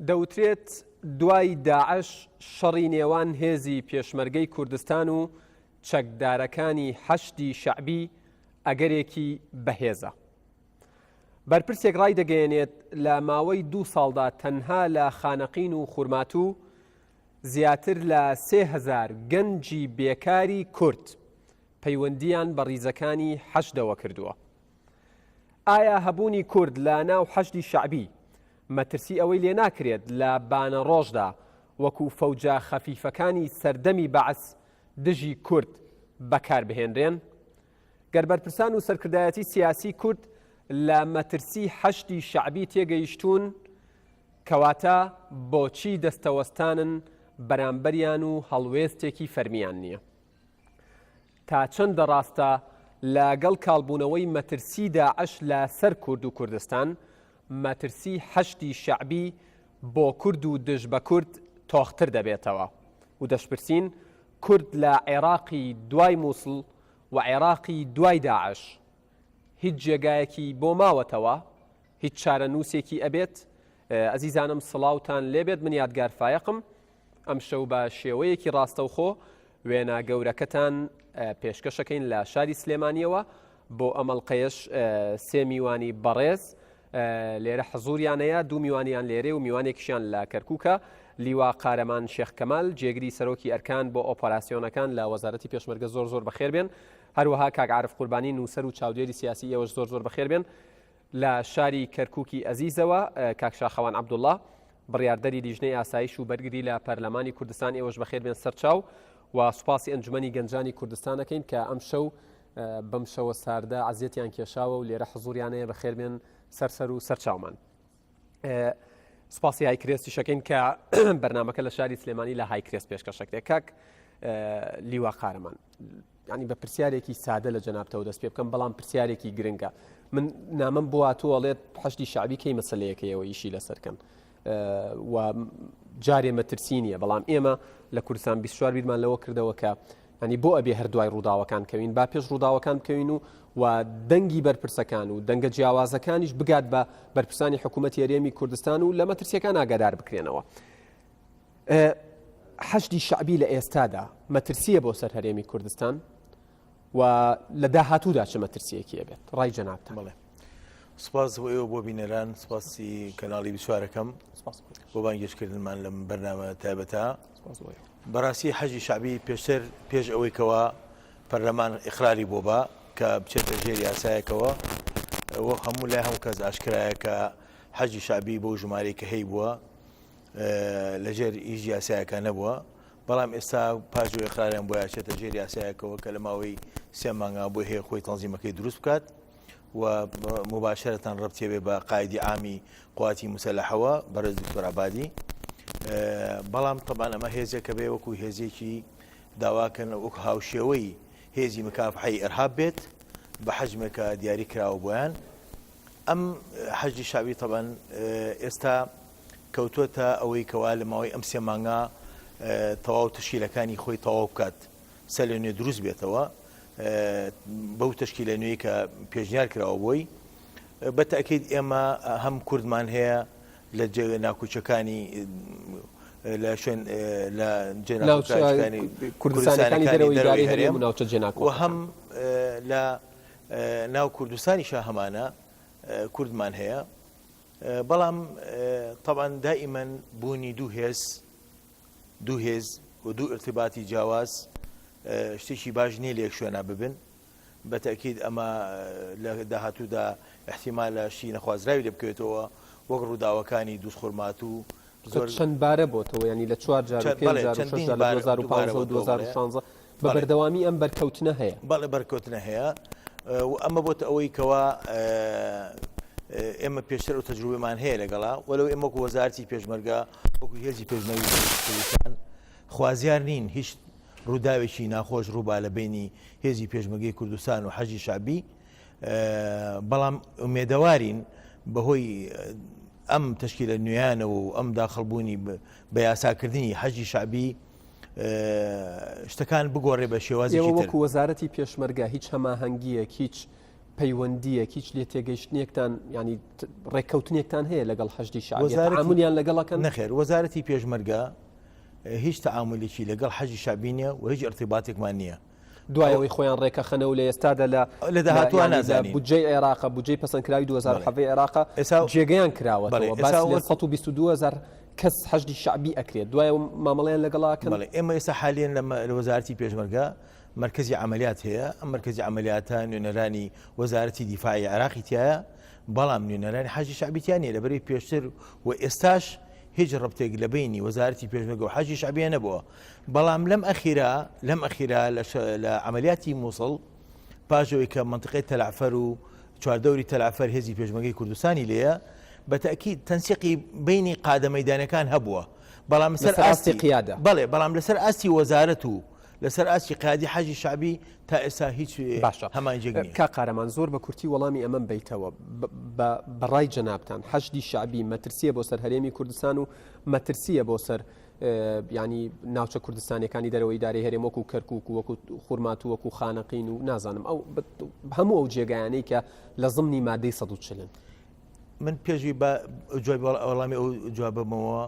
دەوترێت دوای داعش شەڕی نێوان هێزی پێشمەرگەی کوردستان و چەکدارەکانی حەشدی شەعبی ئەگەرێکی بەهێزە. بەرپرسێک ڕایدەگەیەنێت لە ماوەی دوو ساڵدا تەنها لە خانەقین و خورماتوو زیاتر لە 3000 گەنجی بێکاری کورد پەیوەندییان بە ڕیزەکانی حەشدەوە کردووە. ئایا هەبوونی کورد لە ناو حەشدی شەعبی مەترسی ئەوەی لێ ناکرێت لە بانەڕۆژدا وەکو فەوجە خەفیفەکانی سەردەمی بەعس دژی کورد بەکار بهێنرێن؟ گەر بەرپرسان و سەرکردایەتی سیاسی کورد لە مەترسی حەشدی شەعبی تێگەیشتوون، کەواتە بۆچی دەستەوەستانن بەرامبەریان و هەڵوێستێکی فەرمیان نییە؟ تا چەندە ڕاستە لە گەڵ کاڵبوونەوەی مەترسی داعش لە سەر کورد و کوردستان، مەترسی حەشدی شەعبی بۆ کورد و دژ بە کورد تۆختر دەبێتەوە و دەشپرسین کورد لە عێراقی دوای موسڵ و عێراقی دوای داعش هیچ جێگایەکی بۆ ماوەتەوە؟ هیچ چارەنووسێکی ئەبێت؟ ئەزیزانم سڵاوتان لێبێت من یادگار فایەقم ئەمشەو بە شێوەیەکی ڕاستەوخۆ وێنە گەورەکەتان پێشکەشەکەین لە شاری سلێمانیەوە بۆ ئەم ئەڵقەیەش سێ میوانی بەڕێز لێرە حزوریانەیە دوو میوانیان لێرێ و میوانێکیشیان لە کەرکووکە لیوا قارەمان شێخ کەمال جێگری سەرۆکی ئەرکان بۆ ئۆپەراسیۆنەکان لە وەزارەتی پێشمەرگە زۆر زۆر بەخێر بێن هەروەها کاک عارف قوربانی نووسەر و چاودێری سیاسی ئێوەش زۆر زۆر بەخێر بێن لە شاری کەرکووکی ئەزیزەوە کاک شاخەوان عەبدوڵڵا، بڕیاردەری لیژنەی ئاسایش و بەرگری لە پەرلەمانی کوردستان ئێوەش بەخێر بێن سەرچاو و سوپاسی ئەنجومەنی گەنجانی کوردستان ئەکەین کە ئەمشەو بەم شەوە ساردە عەزیەتیان کێشاوە و لێرە حزوریان هەیە بەخێر بێن سەر سەر و سەرچاومان. سوپاسی هایکرێستیشەکەین کە بەرنمەکە لە شاری سلێمانی لە هایکرێست پێشکەشەکرێت کاک لیوا قارەمان. یانی بە پرسیارێکی سادە لە جەنابتەوە دەست پێ بکەم بەڵام پرسیارێکی گرنگە من نامەم بۆ هاتووە ئەڵێت حەشدی شەعبی کەی مەسەلەیەکەیەوە ئیشی لەسەرکەن و جارێ مەترسی نییە بەڵام ئێمە لە کوردستان 24 بیرمان لەوە کردەوە کە ینی بۆ ئەبێ هەر دوای ڕووداوەکان کەوین با پێش ڕووداوەکان بکەوین و و دەنگی بەرپرسەکان و دەنگە جیاوازەکانیش بگات بە بەرپرسانی حکوومەت هەرێمی کوردستان و لە مەترسیەکان ئاگادار بکرێنەوە. حەشدی شەعبی لە ئێستادا مەترسییە بۆ سەر هەرێمی کوردستان و لە داهاتوودا چ مەترسییەکی ئەبێت؟ ڕای جەنابتان. بەڵێ سپاس بۆ ئێوە بۆ بینەران سپاسی کەناڵی بچوارەکەم بۆ بانگێشکردنمان لەم بەرنامە تایبەتە بەڕاستی حەجی شعبی پێشتر پێش ئەوەی کەوا پەرلەمان ئیقراری بۆ بە کە بچێتە ژێر یاسایەکەوە وەک هەموو لای هەموو کەس ئاشکرایە کە حەجی شعبی بۆ ژمارەی کە هەی بووە لەژێر هیچ یاسایەکە نەبووە بەڵام ئێستا پاش و ئێقراریان بۆ یاچێتە ژێر یاسایەکەوە کە لە ماوەی سێ مانگا بۆی هەیە خۆی تەنزیمەکەی دروست بکات و مباشرەتەن ڕەبتێ بێ بە قایدی عامی قواتی مسەلەحەوە بەڕێز دکتۆر عبادی بەڵام طبعا ئەمە هێزێکە بێ وەکو هێزێکی داواکەن وەکو هاوشێوەی هێزی مکافحەی ئەرهاب بێت بە حەجمێکە دیاری کراوە بۆیان ئەم حەشدی شەعبی تەبەن ئێستا کەوتووەتە ئەوەی کەوا لە ماوەی ئەم سێ مانگە تەواو تەشکیلەکانی خۆی تەواو بکات سەر لە نوێ دروست بێتەوە بەو تەشکیلە نوێی کە پێشنیار کراوە بۆی بە تاکید ئێمە هەم کوردمان هەیە لە جێ ناکوچەکانی لە شوێن لە جێناکانی کوردستانەکانی دەرەوەی هەرێم و ناوچە جێناکۆ و هەم لە ناو کوردستانیشا هەمانە کوردمان هەیە بەڵام تەبعەن دائیمەن بوونی دوو هێز دوو هێز و دوو ارتباتی جیاواز شتێکی باش نییە لە یەک شوێنا ببن بە تەئکید ئەمە لە داهاتوودا احتیمالە شتی نەخوازراوی لێ بکەوێتەوە وەک ڕووداوەکانی دووزخورماتوو زۆر چەند بارە بۆتەوە یانی لە چوار جار و پێنج جار و شەش جار لە 2015 و 2016 بە بەردەوامی ئەم بەرکەوتنە هەیە. بەڵێ بەرکەوتنە هەیە و ئەمە بۆتە ئەوەی کەوا ئێمە پێشتر ئەو تەجروبەمان هەیە لەگەڵا وەلو ئێمە وەکو وەزارەتی پێشمەرگە وەکو هێزی پێشمەرگەی کوردستان خوازیار نین هیچ ڕووداوێکی ناخۆش ڕووبا لە بینی هێزی پێشمەرگەی کوردستان و حەشدی شەعبی بەڵام ئومێدەوارین بەهۆی ئەم تەشکیلە نوێیانەوە و ئەم داخڵبوونی بە یاساکردنی حەشدی شەعبی شتەکان بگۆڕێ بە شێوازێکی تر. ئێوە وەکو وەزارەتی پێشمەرگە هیچ هەماهەنگییەک، هیچ. پەیوەندیەک هیچ لێ تێگەیشتنێکتان ینی ڕێککەوتنێکتان هەیە لەگەڵ حەشدی شەعبی تەعامولیان لەگەڵەکەن؟ نەخێر وەزارەتی پێشمەرگە هیچ تەعامولێکی لەگەڵ حەشدی شەعبی نییە و هیچ ئیرتیباتێکمان نییە. دوای ئەوەی خۆیان ڕێکەخەنەوە لە ئێستادا لە لە داهاتووە نازانین بودجەی عێراقە بودجەی پەسەندکراوی 2017 عێراقە جێگەیان کراوەتەوە باس لە 122 هەزار کەس حەشدی شەعبی ئەکرێت دوای مامەڵەیان لەگەڵا کەن. بەڵێ ئێمە ئێستا حالیەن لە وەزارەتی پێشمەرگە مەرکەزی عەمەلیات هەیە، ئەم مەرکەزی عەمەلیاتە نوێنەرانی وەزارەتی دیفاعی عێراقی تیایە، بەڵام نوێنەرانی حەشدی شەعبی تیا نییە، لەبەرەی پێشتر و ئێستاش هیچ ڕەبتێک لە بەینی وەزارەتی پێشمەرگە و حەشدی شەعبیە نەبووە، بەڵام لەم ئەخیرا لەم ئەخیرا لە عەمەلیاتی مووسڵ پاش ئەوەی کە مەنتیقەی تەلەعفەر و چواردەوری تەلەعفەر هێزی پێشمەرگەی کوردستانی لێیە، بە تەئکید تەنسیقی بەینی قادە مەیدانەکان هەبووە، بەڵام لەسەر ئاستی قیادە. بەڵێ، بەڵام لەسەر ئاستی وەزارەت و لەسەر ئاستی قیادی حەشدی شەعبی تا ئێستا هیچ باشە هەماهەنگیەک نییە. کاک قارەمان زۆر بە کورتی وەڵامی ئەمەم بەیتەوە بە ڕای جەنابتان حەشدی شەعبی مەترسیە بۆ سەر هەرێمی کوردستان و مەترسیە بۆ سەر ینی ناوچە کوردستانەکانی دەرەوەی ئیدارەی هەرێم وەکو کەرکک و وەکو خورمات و وەکو خانەقین و نازانم ئەو هەموو ئەو جێگایانەی کە لە زمنی مادەی 140 من پێشوی بە جوابی وەڵامی ئەو جوابەمەوە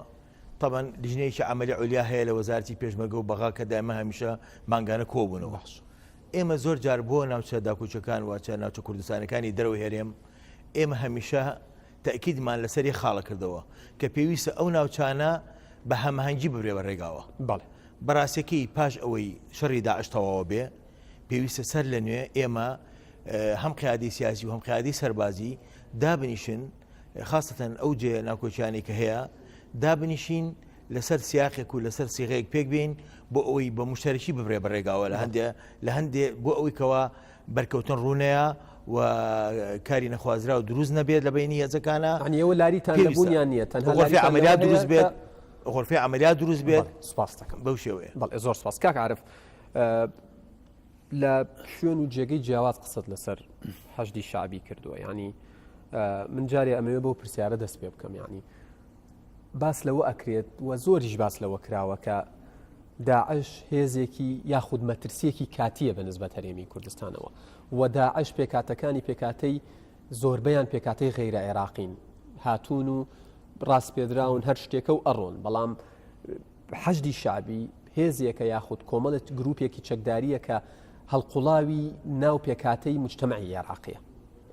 تەبعەن لیژنەیەکی عەمەلی عولیا هەیە لە وەزارەتی پێشمەرگە و بەغا کە دایمە هەمیشە مانگانە کۆبوونەوە. باش. ئێمە زۆر جار بۆ ناوچە داکۆکیەکان واچە ناوچە کوردستانەکانی دەرەوەی هەرێم ئێمە هەمیشە تەئکیدمان لەسەر یەک خاڵە کردەوە کە پێویستە ئەو ناوچانە بە هەماهەنگی ببرێ بە ڕێگاوە. بەڵێ. بەڕاستەکەی پاش ئەوەی شەڕی داعش تەواوە بێ پێویستە سەر لە نوێ ئێمە هەم قیادی سیاسی و هەم قیادی سەربازی دابنیشن خاستەن ئەو جێ ناکۆکیانەی کە هەیە دابنیشین لەسەر سیاقێک و لەسەر سیغەیەک پێک بین بۆ ئەوەی بە مشتەرەکی ببرێ بە ڕێگاوە لە هەندێ لە هەندێ بۆ ئەوەی کەوا بەرکەوتن ڕوونەیە و کاری نەخوازراو دروست نەبێت لە بینی هێزەکانە ئەنیەوە لاریتان لەبوونیان نییە تەنها غرفی عملیات دروست بێت غرفی عملیات دروست بێت سپاس دەکەم بەو شێوەیە بەڵێ زۆر سپاس کاک عارف لە شوێن و جێگەی جیاواز قسەت لەسەر حەشدی شەعبی کردووە ینی من جارێ ئەمەوێ بەو پرسیارە دەست پێ بکەم ینی باس لەوە ئەکرێت و زۆریش باس لەوە کراوە کە داعش هێزێکی یاخود مەترسیەکی کاتیە بە نسبەت هەرێمی کوردستانەوە و داعش پێکاتەکانی پێکاتەی زۆربەیان پێکاتەی غەیرە عێراقین هاتوون و ڕاستپێدراون هەر شتێکە و ئەڕۆن بەڵام حەشدی شەعبی هێزێکە یاخود کۆمەڵێک گروپێکی چەکدارییە کە هەڵقوڵاوی ناو پێکهاتەی موجتەمەعی عێراقیە.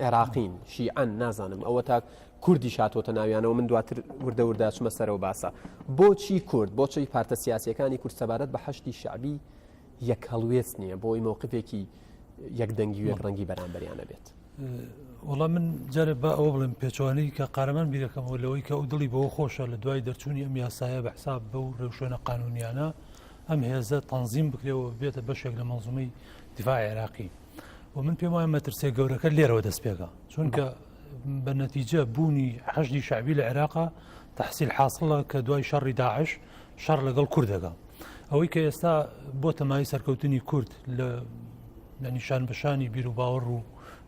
عێراقین، شیعەن، نازانم ئەوە تا کوردیش هاتۆتە ناویانەوە من دواتر وردە وردە ئەچمە سەرەوە باسە. بۆچی کورد، بۆچی پارتە سیاسییەکانی کورد سەبارەت بە حەشدی شەعبی یەک هەڵوێست نییە بۆ ئەوەی مەوقفێکی یەکدەنگی و یەکڕەنگی بەرامبەریان هەبێت؟ وەڵا من جارێ با ئەوە بڵێم پێچەوانەی کە قارەمان بیرەکەمەوە لەوەی کە ئەو دڵی بەوە خۆشە لە دوای دەرچوونی ئەم یاسایە بە حساب بەو ڕێوشوێنە قانونیانە ئەم هێزە تەنزیم بکرێەوە بێتە بەشێک لە مەنزومەی دیفاع عێراقی و من پێم وایە مەترسیە گەورەکە لێرەوە دەست پێکا چونکە بە نەتیجە بوونی حەشدی شەعبی لە عێراقا تحصیل حاصلە کە دوای شەڕی داعش شەڕ لەگەڵ کوردەکە ئەوەی کە ئێستا بۆ تەمای سەرکەوتنی کورد لە لە نیشان بەشانی بیروباوەڕ و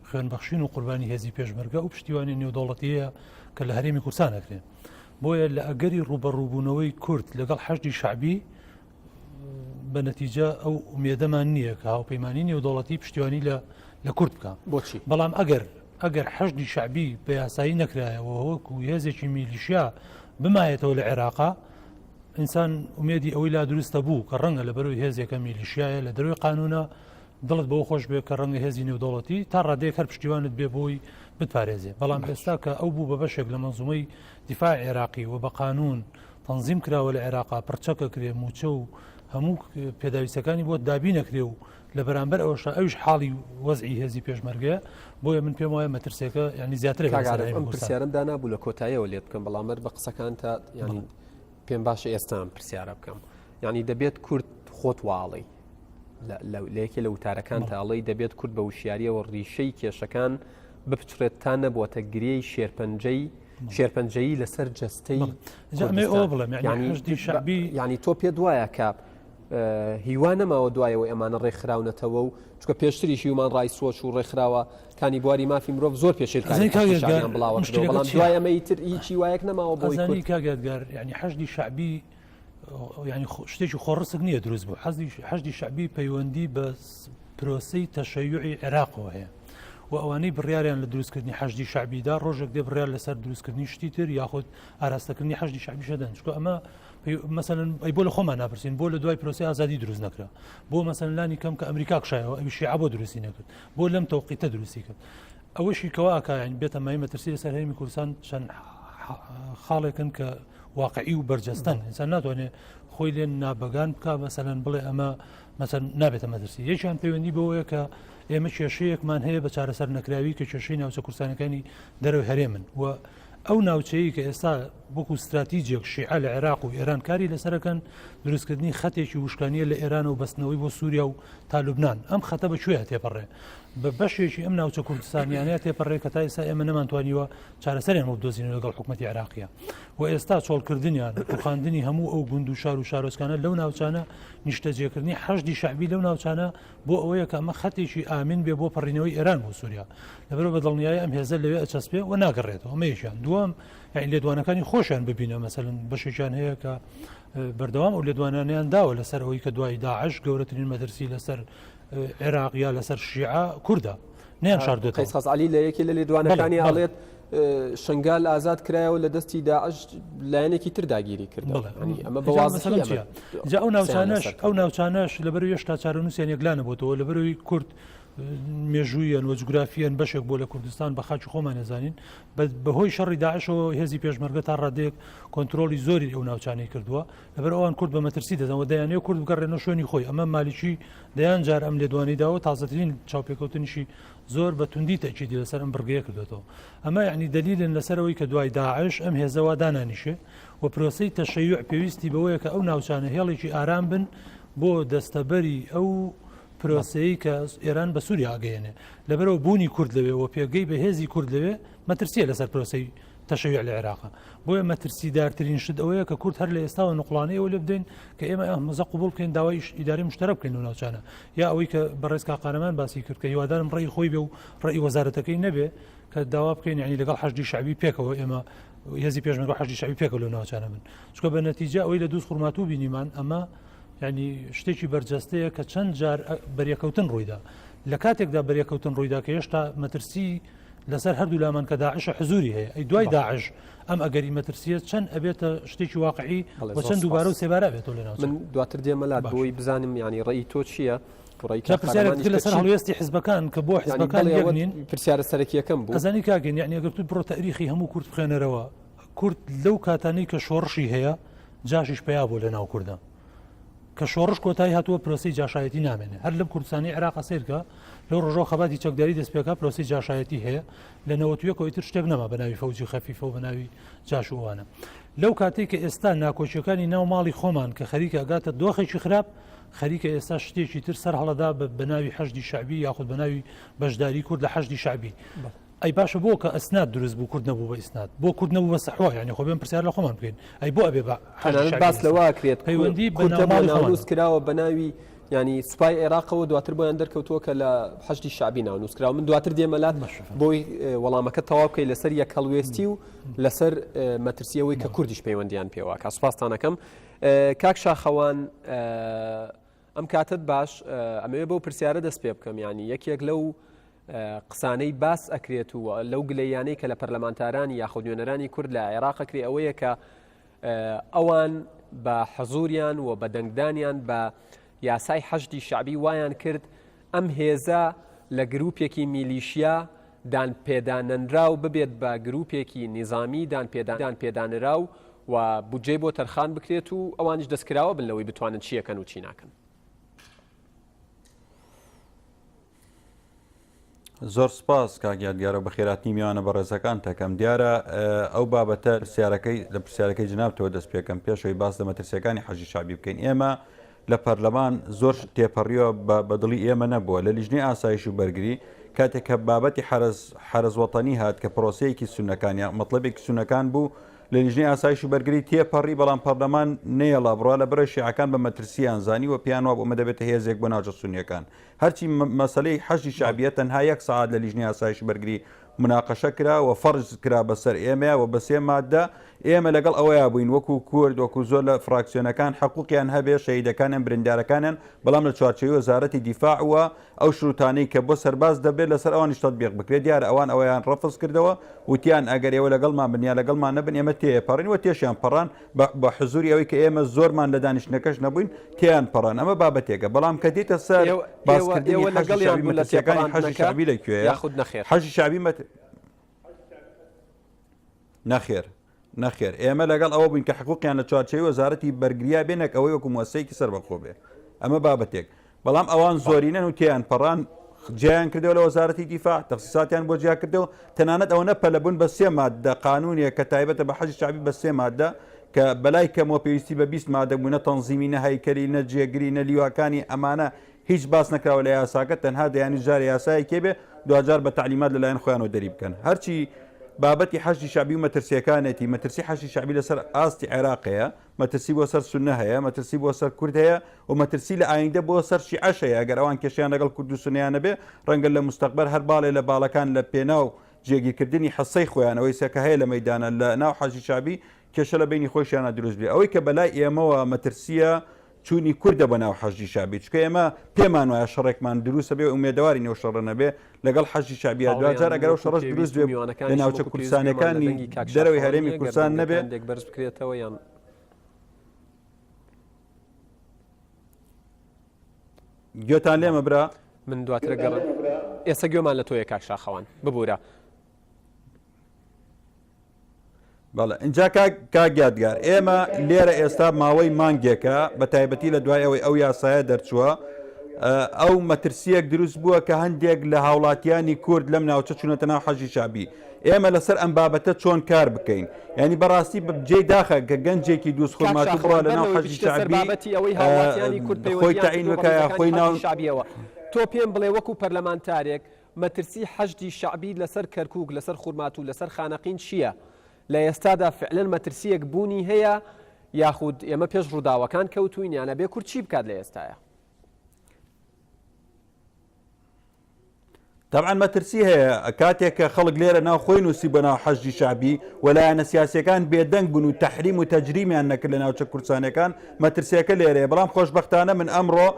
خوێنبەخشین و قوربانی هێزی پێشمەرگە ئەو پشتیوانی نێودەوڵەتیەیە کە لە هەرێمی کوردستان ئەکرێ بۆیە لە ئەگەری ڕووبەڕووبوونەوەی کورد لەگەڵ حەشدی شەعبی بە نەتیجە ئەو ئومێدەمان نییە کە هاوپەیمانی نێودەوڵەتی پشتیوانی لە لە کورد بکە بۆچی بەڵام ئەگەر ئەگەر حەشدی شەعبی بە یاسایی نەکرایەوە وەکو هێزێکی میلیشیا بمایەتەوە لە عێراقا ئینسان ئومێدی ئەوەی لا دروستە بوو کە ڕەنگە لە بەرەوەی هێزێکە میلیشیایە لە دەروی قانونە دڵت بەوە خۆش بێ کە ڕەنگە هێزی نێودەوڵەتی تا ڕادەیەک هەر پشتیوانت بێ بۆی بتپارێزێ بەڵام ئێستا کە ئەو بوو بە بەشێک لە مەنزومەی دیفاع عێراقی و بە قانون تەنزیم کراوە لە عێراقا پڕچەکە کرێ موچە و هەموو پێداویستەکانی بۆ دابینەکرێ و لە بەرامبەر ئەوەشا ئەویش حاڵی وەزعی هێزی پێشمەرگەیە بۆیە من پێم وایە مەترسیەکە ینی زیاترە کاک عارف ئەم پرسیارم دانابوو لە کۆتاییەوە لێت بکەم بەڵام هەر بە قسەکانتا یانی پێم باشە ئێستا ئەم پرسیارە بکەم یعنی دەبێت کورد خۆت واڵی لە یەکێ لە وتارەکان تاڵی دەبێت کورد بە وشیاریەوە ڕیشەی کێشەکان بپچڕێت تا نەبووەتە گرێی شێرپەنجەی شێرپەنجەیی لەسەر جەستەی ینی تۆ پێ دوایە کە هیوا نەماوە دوایەوە ئەمانە ڕێکخراونەتەوە و چکە پێشتریش هیومان ڕایتس وۆچ و ڕێکخراوە کانی بواری مافی مرۆڤ زۆر پێشێلکاری بڵاوە بەڵام دوای ئەمە ئیتر هیچ هیوایەک نەماوە بۆی کورد کاک یادگار یعنی حەشدی شەعبی یعنی شتێکی خۆڕسک نییە دروست بوو حەزی حەشدی شەعبی پەیوەندی بە پرۆسەی تەشەیوعی عێراقەوە هەیە. و ئەوانەی بڕیاریان لە دروستکردنی حەشدی شەعبی دا ڕۆژێک دێ بڕیار لەسەر دروستکردنی شتی تر یاخود ئاراستەکردنی حەشدی شەعبیش دەن چونکە ئەمە مەسەلەن ئەی بۆ لە خۆمان ناپرسین بۆ لە دوای پرۆسی ئازادی دروست نەکرا بۆ مەسەلەن لانی کەم کە ئەمریکا کشایەوە ئەوی شیعە بۆ دروستی نەکرد بۆ لەم تەوقیتە دروستی کرد ئەوەشی کەوا ئەکا یانی بێتە مای مەترسی لەسەر هەرێمی کوردستان چەند خاڵێکن کە واقعی و بەرجەستەن ئینسان ناتوانێت خۆی لێ نابەگان بک مەسەلەن بڵێ ئەمە مەسەن نابێتە مەترسی یەکیان پەیوەندی بەوەیە کە ئێمە کێشەیەکمان هەیە بە چارەسەر نەکراوی کە کێشەی ناوچە کوردستانەکانی دەرەوەی هەرێمن و ئەو ناوچەیە کە ئێستا وەکو ستراتیجێک شیعە لە عێراق و ئێران کاری لەسەرەکەن دروستکردنی خەتێکی وشکانیە لە ئێران و بەستنەوەی بۆ سووریا و تا لوبناان ئەم خەتە بە کوێ تێپەڕێ بە بەشێکی ئەم ناوچە کوردستانیانەیە تێپەڕێ کە تا ئێستا ئێمە نەمانتوانیوە چارەسەریان بۆ بدۆزینەوە لەگەڵ حکوومەتی عێراقیە و ئێستا چۆڵکردنیان ڕوخاندنی هەموو ئەو گوند و شار و شارۆچکانە لەو ناوچانە نیشتەجێکردنی حەشدی شەعبی لەو ناوچانە بۆ ئەوەیە کە ئەمە خەتێکی ئامین بێ بۆ پەڕینەوەی ئێران بۆ سووریا لەبەرەوە بە دڵنیایی ئەم هێزە لەوێ ئەچەسپێ و ناگەڕێتەوە ئەمە یەکیان دووەم یعنی لێدوانەکانی خۆشیان ببینە مەسەلەن بەشێکیان هەیە کە بەردەوام ئەو لێدوانانیان داوە لەسەر ئەوەی کە دوای داعش گەورەترین مەترسی لەسەر عێراق یا لەسەر شیعە کوردە نیان شاردوێت. قەیس خەزعەلی لە یەکێ لە لێدوانەکانی ئەڵێت شنگال ئازاد کرایەوە لە دەستی داعش لایەنێکی تر داگیری کرد ئەمە بە وازحی چیە جا ئەو ناوچانەش ئەو ناوچانەش لەبەر هێشتا چارەنووسیان یەکلانە بۆتەوە لەبەرەوەی کورد مێژوویەن و جوگرافیەن بەشێک بۆ لە کوردستان بە خاکی خۆمان نەزانین بەهۆی شەڕی داعشەوە هێزی پێشمەرگە تا ڕادێک کۆنتترۆلی زۆری ئەو ناوچانەی کردووە لەبەر ئەوان کورد بە مەترسی دەزانن و دەیانەوێت کورد بگەڕێنەوە شوێنی خۆی، ئەمە مالیکی دەیان جار ئەم لێدوانەی داوە، تازەترین چاوپێکەوتنیشی زۆر بە توندی تەئکیدی لەسەر ئەم بڕگەیە کردۆتەوە. ئەمە یەعنی دەلیلن لەسەر ئەوەی کە دوای داعش ئەم هێزە وا دانانیشێ و پرۆسەی تەشەیوع پێویستی بەوەیە کە ئەو ناوچانە هێڵێکی ئارام بن بۆ دەستەبەری ئەو پرۆسەیەی کە ئێران بە سووریا ئەگەیەنێ. لەبەرئەوە بوونی کورد لەوێ و پێگەی بەهێزی کورد لەوێ مەترسییە لەسەر پرۆسەی تەشەیوع لە عێراقە. بۆیە مەترسیدارترین شت ئەوەیە کە کورد هەر لە ئێستاوە نوقڵانەی ئەوە لێ بدەین کە ئێمە ئەم مەزە قبوڵ بکەین داوای ئیدارەی مشتەرەک بکەین لەو ناوچانە یا ئەوەی کە بەڕێز کاک قارەمان باسی کرد کە هیوادارم ڕێی خۆی بێ و ڕێی وەزارەتەکەی نەبێ کە داوا بکەین یعنی لەگەڵ حەشدی شەعبی پێکەوە ئێمە هێزی پێشمەرگە و حەشدی شەعبی پێکەوە لەو ناوچانە بن چونکە بە نەتیجە ئەوەی لە دووز خورماتوو بینیمان ئەمە یعنی شتێکی بەرجەستەیە کە چەند جار بەریەکەوتن ڕوویدا لە کاتێکدا بەریەکەوتن ڕوویدا کە هێشتا مەترسی لەسەر هەردوو لامان کە داعشە حزوری هەیە ئەی دوای داعش ئەم ئەگەری مەترسیە چەند ئەبێتە شتێکی واقعی و چەند دووبارە و سێبارە بێتەوە لە ناوچە من دواتر دێمە لات بۆی بزانم یعنی ڕێی تۆ چییە پرسیارێک لەسەر هەڵوێستی حزبەکان کە بۆ حزبەکان یەک نین پرسیارە سەرەکیەکەم بوو ئەزانی کاکەین یعنی ئەگەر تو بڕۆ تاریخی هەموو کورد بخوێنەرەوە کورد لەو کاتانەی کە شۆڕشی هەیە جاشیش پیا بۆ لە ناو کوردە کە شۆڕش کۆتایی هاتووە پرۆسەی جاشایەتی نامێنێ هەر لەم کوردستانی عێراق سەیرکە لەو ڕۆژەوە خەباتی چەکداری دەست پێکا پرۆسەی جاشایەتی هەیە لە نەوەتویەکەوە ئیتر شتێک نەما بە ناوی فەوجی خەفیفە و بە ناوی جاش و ئەوانە لەو کاتێک کە ئێستا ناکۆکیەکانی ناو ماڵی خۆمان کە خەریکە ئەگاتە دۆخێکی خراپ خەریکە ئێستا شتێکی تر سەر هەڵەدا بە ناوی حەشدی شەعبی یاخود بە ناوی بەشداری کورد لە حەشدی شەعبی. ئەی باشە بۆ کە ئیسناد دروست بوو کورد نەبوو بە ئیسناد بۆ کورد نەبوو بە سەحوا یانی خۆ بێن پرسیار لە خۆمان بکەین ئەی بۆ ئەبێ بە تەنانەت باس لەوە ئەکرێت پەیوەندی بە کوردە بۆ ناوماڵی خۆمان ناونووس کراوە بە ناوی ینی سوپای عێراقەوە دواتر بۆیان دەرکەوتووە کە لە حەشدی شەعبی ناونووس کراوە من دواتر دێمە لات باشە. بۆی وەڵامەکە تەواو بکەی لەسەر یەک هەڵوێستی و لەسەر مەترسی ئەوەی کە کوردیش پەیوەندیان پێوە کە سوپاستانەکەم کاک شاخەوان ئەم کاتت باش ئەمەوێ بەو پرسیارە دەست پێ بکەم ینی یەکێک لەو قسانەی باس ئەکرێت و لەو گلەیانەی کە لە پەرلەمانتارانی یاخود نوێنەرانی کورد لە عێراق ئەکرێ ئەوەیە کە ئەوان بە حەزوریان و بە دەنگدانیان بە یاسای حەشدی شەعبی وایان کرد ئەم هێزە لە گروپێکی میلیشیا دان پێدانەنراو ببێت بە گروپێکی نیزامی دان پێدان پێدانراو و بودجەی بۆ تەرخان بکرێت و ئەوانیش دەستکراوە بن لەوەی بتوانن چیەکەن و چی ناکەن. زۆر سپاس کاک یادگارە بەخێراتنی میوانە بەڕێزەکان تەکەم دیارە ئەو بابەتە پرسیارەکەی لە پرسیارەکەی جنابتەوە دەست پێکەم پێشەوەی باس لە مەترسیەکانی حەشدی شەعبی بکەین ئێمە لە پەرلەمان زۆر تێپەڕیوە بە دڵی ئێمە نەبووە لە لیژنەی ئاسایش و بەرگری کاتێک کە بابەتی حەرەس حەرەس وەتەنی هات کە پرۆسەیەکی سونەکان یا مەطلبێکی سونەکان بوو لە لیژنەی ئاسایش و بەرگری تێپەڕی بەڵام پەرلەمان نەیەڵا بڕوا لە بەرەی شیعەکان بە مەترسیان زانی و پێیان وابوو ئەمە دەبێتە هێزێک بۆ ناوچە سونیەکان هەرچی مەسەلەی حەشدی شەعبیە تەنها یەک سەعات لە لیژنەی ئاسایشی بەرگری مناقەشە کرا و فەرز کرا بەسەر ئێمەیا و بە سێ ماددە. ئێمە لەگەڵ ئەوەیا بووین وەکو کورد وەکو زۆر لە فراکسیۆنەکان حقوقیان هەبێ شەهیدەکانیان بریندارەکانیان بەڵام لە چوارچێوەی وەزارەتی دیفاع و ئەو شروتانەی کە بۆ سەرباز دەبێت لەسەر ئەوانیش تەتبیق بکرێت دیارە ئەوان ئەوەیان ڕەفز کردەوە وتیان ئەگەر ئێوە لەگەڵمان بن یا لەگەڵمان نەبن ئێمە تێپەڕین و تێشیان پەڕان بە حزوری ئەوەی کە ئێمە زۆرمان لە دانیشتنەکەش نەبووین تێیان پەڕان ئەمە بابەتێکە بەڵام کە دێتە سەر باسکردنی حەشدی شەعبی مەترسیەکانی حەشدی شەعبی لە کوێیە یاخود نەخێر حەشدی شەعبی مەت نەخێر نەخێر ئێمە لەگەڵ ئەوە بووین کە حقوقیان لە چوارچێوەی وەزارەتی بەرگریا بێ نەک ئەوەی وەکو موسسەیەکی سەربەخۆ بێ ئەمە بابەتێک بەڵام ئەوان زۆرینەن و تێیان پەڕان جیان کردەوە لە وەزارەتی دیفاع تەخسیساتیان بۆ جیا کردەوە تەنانەت ئەوە نەپەلە بوون بە سێ مادە قانونێک کە تایبەتە بە حەشدی شەعبی بە سێ مادە کە بەلای کەمەوە پێویستی بە 20 مادە بوو نە تەنزیمی نە هەیکەلی نە جێگری نە لیواکانی ئەمانە هیچ باس نەکراوە لە یاساکە تەنها دەیانویست جارێ یاسایەک هەبێ دواجار بە تەعلیمات لەلایەن خۆیانەوە دەری بکەن هەرچی بابەتی حەشدی شەعبی و مەترسیەکانێتی مەترسی حەشدی شەعبی لەسەر ئاستی عێراق هەیە مەترسی بۆ سەر سوننە هەیە مەترسی بۆ سەر کورد هەیە و مەترسی لە ئایندە بۆ سەر شیعەش هەیە ئەگەر ئەوان کێشیان لەگەڵ کورد و سوننەیان نەبێ ڕەنگە لە مستەقبەل هەر باڵێ لە باڵەکان لە پێناو جێگیرکردنی حسەی خۆیان ئەوەی سەکە هەیە لە مەیدانە لە ناو حەشدی شەعبی کێشە لە بینی خۆشیانە دروست بێ ئەوەی کە بەلای ئێمەوە مەترسیە چوونی کوردە بۆ ناو حەشدی شەعبی چونکە ئێمە پێمان وایە شەڕێکمان دروستە بێ ئومێدەوارین ئەو شەڕە نەبێ لەگەڵ حەشدی شەعبیە هاوڕێیان دواجار من ئەگەر ئەو وەکو شەڕەش دروست پێویست و بێ لە میوانەکانیشم ناوچە وەکو پێویست گوێمان لە کوردستانیەکانی دەنگی کاک دەرەوەی شاخەوان هەرێمی نییە گەر کوردستان دەنگەکە نەبێ هەندێک بەرز بکرێتەوە یان گوێتان بەڵێ لێمە برا؟ من دواتر گەڕ ئێستا گوێمان لە تۆیە کاک شاخەوان ببورە. بەڵێ ئینجا کاک کاک یادگار ئێمە لێرە ئێستا ماوەی مانگێکە بە تایبەتی لە دوای ئەوەی ئەو یاسایە دەرچووە ئەو مەترسیەک دروست بووە کە هەندێک لە هاوڵاتیانی کورد لەم ناوچە چوونەتە ناو حەشدی شەعبی ئێمە لەسەر ئەم بابەتە چۆن کار بکەین ینی بەڕاستی جێی داخە کە گەنجێکی دووس کاک خورماتوو بڕوا شاخەوان لە بەر ناو لەوەی حەشدی بچیتە سەر شەعبی بابەتی ئەوەی هاوڵاتیانی کورد خۆی پەیوەندیان تەعین کردووە بە بکە یا ڕیزەکانی خۆی ناو حەشدی شەعبیەوە تۆ پێم بڵێ وەکو پەرلەمانتارێک مەترسی حەشدی شەعبی لەسەر کەرکوک، لەسەر خورماتوو، لەسەر خانەقین چییە؟ لە ئێستادا فعلەن مەترسییەک بوونی هەیە یاخود ئێمە پێش ڕووداوەکان کەوتووین یان ئەبێ کورد چی بکات لە ئێستایا؟ تەبعەن مەترسی هەیە کاتێک کە خەڵک لێرە ناو خۆی نووسی بە ناو حەشدی شەعبی و لایەنە سیاسیەکان بێدەنگ بوون و تەحریم و تەجریمیان نەکرد لە ناوچە کوردستانەکان مەترسیەکە لێرەیە بەڵام خۆشبەختانە من ئەمڕۆ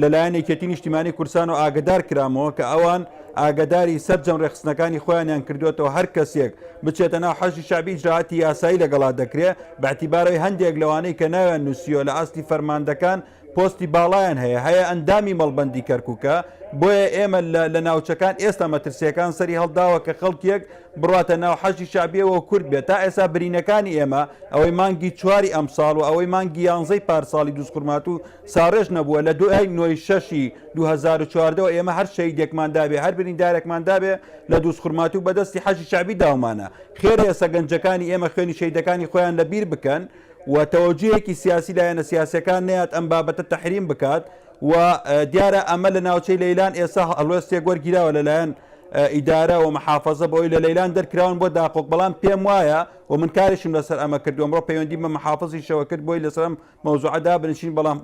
لەلایەن یەکێتی نیشتیمانی کوردستان و ئاگدار کرامەوە کە ئەوان ئاگداری سەرجەم ڕێکخستنەکانی خۆیانیان کردوێتەوە هەر کەسێک بچێتە ناو حەشدی شەعبی ئیجرائاتی یاسایی لەگەڵا دەکرێ بەاعتیبارەوەی هەندێک لەوانەی کە ناویان نووسیوە لە ئاستی فەرماندەکان پۆستی باڵایان هەیە، هەیە ئەندامی مەڵبەندی کەرکوکە، بۆیە ئێمە لە لە ناوچەکان ئێستا مەترسییەکان سەری هەڵداوە کە خەڵکێک بڕواتە ناو حەشدی شەعبییەوە و کورد بێت، تا ئێستا برینەکانی ئێمە ئەوەی مانگی چواری ئەمساڵ و ئەوەی مانگی یانزەی پارساڵی دووزخورماتوو ساڕێژ نەبووە، لە دوای نۆی شەشی 2014 وە ئێمە هەر شەهیدێکمان دابێ هەر بریندارێکمان دابێ لە دووزخورماتوو بە دەستی حەشدی شەعبی داومانە، خێرە ئێستا گەنجەکانی ئێمە خوێنی شەهیدەکانی خۆیان لە بیر بکەن و تەوەجوهێکی سیاسی لایەنە سیاسیەکان نەیات ئەم بابەتە تەحریم بکات و دیارە ئەمە لە ناوچەی لەیلان ئێستا هەڵوێستێک وەرگیراوە لەلایەن ئیدارە و محافظە بۆی لە لەیلان دەرکراون بۆ داقۆک بەڵام پێم وایە و من کارشم لەسەر ئەمە کردو ئەمڕۆ پەیوەندی بە محافظیشەوە کرد بۆی لەسەر ئەم مەوزوعە دابنیشین بەڵام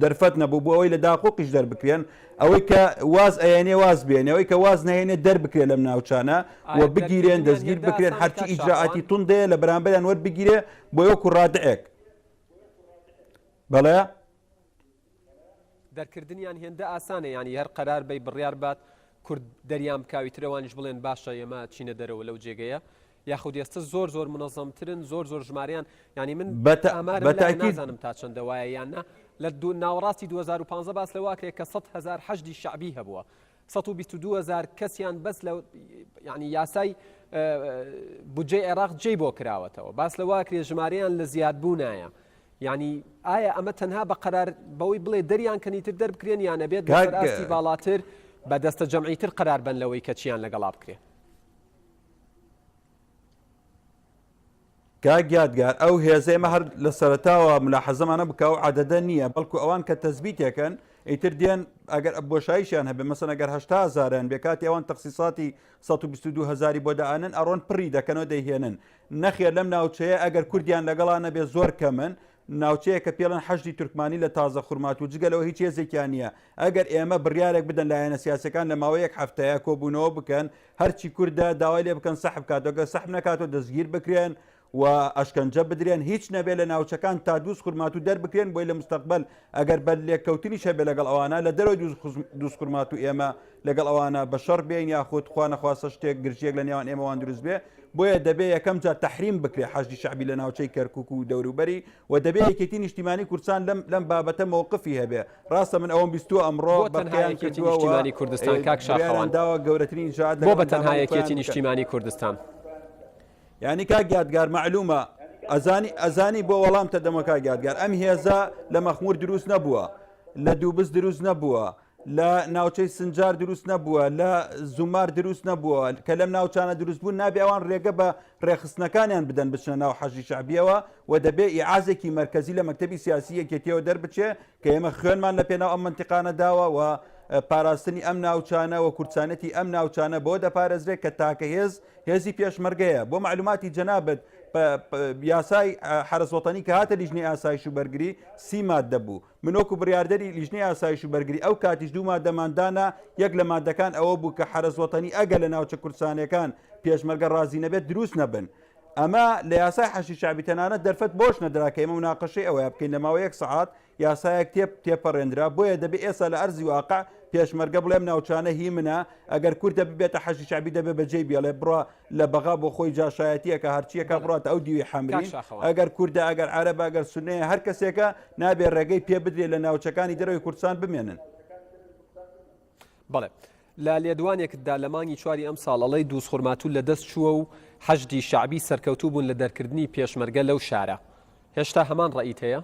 دەرفەت نەبوو بۆ ئەوەی لە داقۆقیش دەربکرێن ئەوەی کە واز ئەیەنێ واز بێنێ ئەوەی کە واز نەهێنێ دەربکرێ لەم ناوچانە و ئایا بگیرێن دەرکردنیان دەستگیر هێندە بکرێن ئاسانە هەرچی کاک ئیجرائاتی شاخەوان؟ توندەیە لە بەرامبەریان وەربگیرێ بۆ وەکو ڕادعێک بەڵێ. دەرکردنیان هێندە ئاسانە یانی هەر قەرار بەی بڕیار بات کورد دەریان بکا ئیتر ئەوانیش بڵێن باشە ئێمە چینە دەرەوە لەو جێگەیە یاخود ئێستا زۆر زۆر منەزەمترن زۆر زۆر ژمارەیان یانی من ئامارم لایە بەتاکید نازانم تا چەندە وایە یان نا لە ناوەڕاستی 2015 باس لەوە کرێت کە 100 هەزار حەشدی شەعبی هەبووە 122 هەزار کەسیان بەس لە یعنی یاسای بودجەی عێراق جێی بۆ کراوەتەوە باس لەوە کرێ ژمارەیان لە زیادبوونایە یعنی ئایا ئەمە تەنها بە قەرار بەوەی بڵێ دەریان کەنیتر دەربکرێن یان نەبێت لەسەر ئاستی باڵاتر بە دەستە جەمعیتر قەرار بن لەوەی کە چیان لەگەڵا بکرێ؟ کاک یادگار ئەو هێزە ئێمە هەر لە سەرەتاوە ملاحەزەمانە بکە و عەدەدە نییە بەڵکو ئەوان کە تەزبیتێکن ئیتر دێن ئەگەر بۆشاییشیان هەبێ مەسەن ئەگەر 80 هەزاریان بێ کاتی ئەوان تەخسیساتی 122 هەزاری بۆ دائەنن ئەڕۆن پڕی دەکەنەوە دەیهێنن نەخێر لەم ناوچەیە ئەگەر کوردیان لەگەڵا نەبێ زۆر کەمن ناوچەیە کە پێڵێن حەشدی تورکمانی لە تازە خورماتوو جگە لەوە هیچ هێزێکیان نییە ئەگەر ئێمە بڕیارێک بدەن لایەنە سیاسەکان لە ماوەی یەک هەفتەیە کۆبوونەوە بکەن هەرچی کوردە داوای لێ بکەن سەحب کاتەوە گەر سەحب نەکاتەوە دەستگیر بکرێن و ئەشکەنجە بدرێن هیچ نەبێ لە ناوچەکان تا دووزخورماتوو دەربکرێن بۆی لە مستەقبەل ئەگەر بەر لێککەوتنیش هەبێ لەگەڵ ئەوانە لە دەرەوەی دووزخورماتوو ئێمە لەگەڵ ئەوانە بە شەڕ بێین یاخود خوا نەخواستە شتێک گرژیەک لە نێوان ئێمەوان دروست بێ بۆیە دەبێ یەکەم جار تەحریم بکرێ حەشدی شەعبی لە ناوچەی کەرکوک و دەوروبەری و دەبێ یەکێتی نیشتیمانی کوردستان لەم لەم بابەتە مەوقفی هەبێ ڕاستە من ئەوەم بیستووە ئەمڕۆ بۆ تەنها بەقیان یەکێتی کردووە و نیشتیمانی کوردستان کاک بڕیاریان شاخەوان داوە گەورەترین ئیجرائات بۆ لەگەڵ بە تەنها ئەندامانی خۆیان یەکێتی بکەن. نیشتیمانی کوردستان؟ یانی کاک یادگار مەعلومە ئەزانی ئەزانی بۆ وەڵام تەدەمەوە کاک یادگار ئەم هێزە لە مەخمور دروست نەبووە لە دووبز دروست نەبووە لە ناوچەی سنجار دروست نەبووە لە زومار دروست نەبووە کە لەم ناوچانە دروست بوون نابێ ئەوان ڕێگە بە ڕێکخستنەکانیان بدەن بچنە ناو حەشدی شەعبیەوە و دەبێ ئیعازێکی مەرکەزی لە مەکتەبی سیاسی یەکێتیەوە دەربچێ کە ئێمە خوێنمان لە پێناو ئەم مەنتیقانە داوە و پاراستنی ئەم ناوچانە و کوردستانەتی ئەم ناوچانە بۆ دەپارێزرێت کە تاکە هێز هێزی پێشمەرگەیە. بۆ مەعلوماتی جەنابت یاسای حەرەس وەتەنی کە هاتە لیژنەی ئاسایش و بەرگری سی ماددە بوو. من وەکو بڕیاردەری لیژنەی ئاسایش و بەرگری ئەو کاتیش دوو مادەمان دانا، یەک لە مادەکان ئەوە بوو کە حەرەس وەتەنی ئەگەر لە ناوچە کوردستانیەکان پێشمەرگە ڕازی نەبێت دروست نەبن. ئەمە لە یاسای حەشدی شەعبی تەنانەت دەرفەت بۆش نەدرا کە ئێمە مناقەشەی ئەوەیا بکەین لە ماوەی یەک سەعات یاسایەک تێ تێپەڕێنرا، بۆیە دەبێ ئێستا لە ئەرزی واقع پێشمەرگە بڵێ ئەم ناوچانە هی منە، ئەگەر کوردە ببێتە حەشدی شەعبی دەبێ بەجێی بێڵێ بڕا لە بەغا بۆ خۆی جاشایەتیەکە هەرچیەکە بەڵێ بڕاتە ئەو دیوی کاک حەمرین، شاخەوان. ئەگەر کوردە ئەگەر عەرەبە ئەگەر سوننەیە هەر کەسێکە نابێ ڕێگەی پێ بدرێ لە ناوچەکانی دەرەوەی کوردستان بمێنن. بەڵێ. لە لێدوانێکتدا لە مانگی چواری ئەمساڵ ئەڵێی دووزخورماتوو لەدەست چووە و حەشدی شەعبی سەرکەوتوو بوون لە دەرکردنی پێشمەرگە لەو شارە. هێشتا هەمان ڕەئیت هەیە؟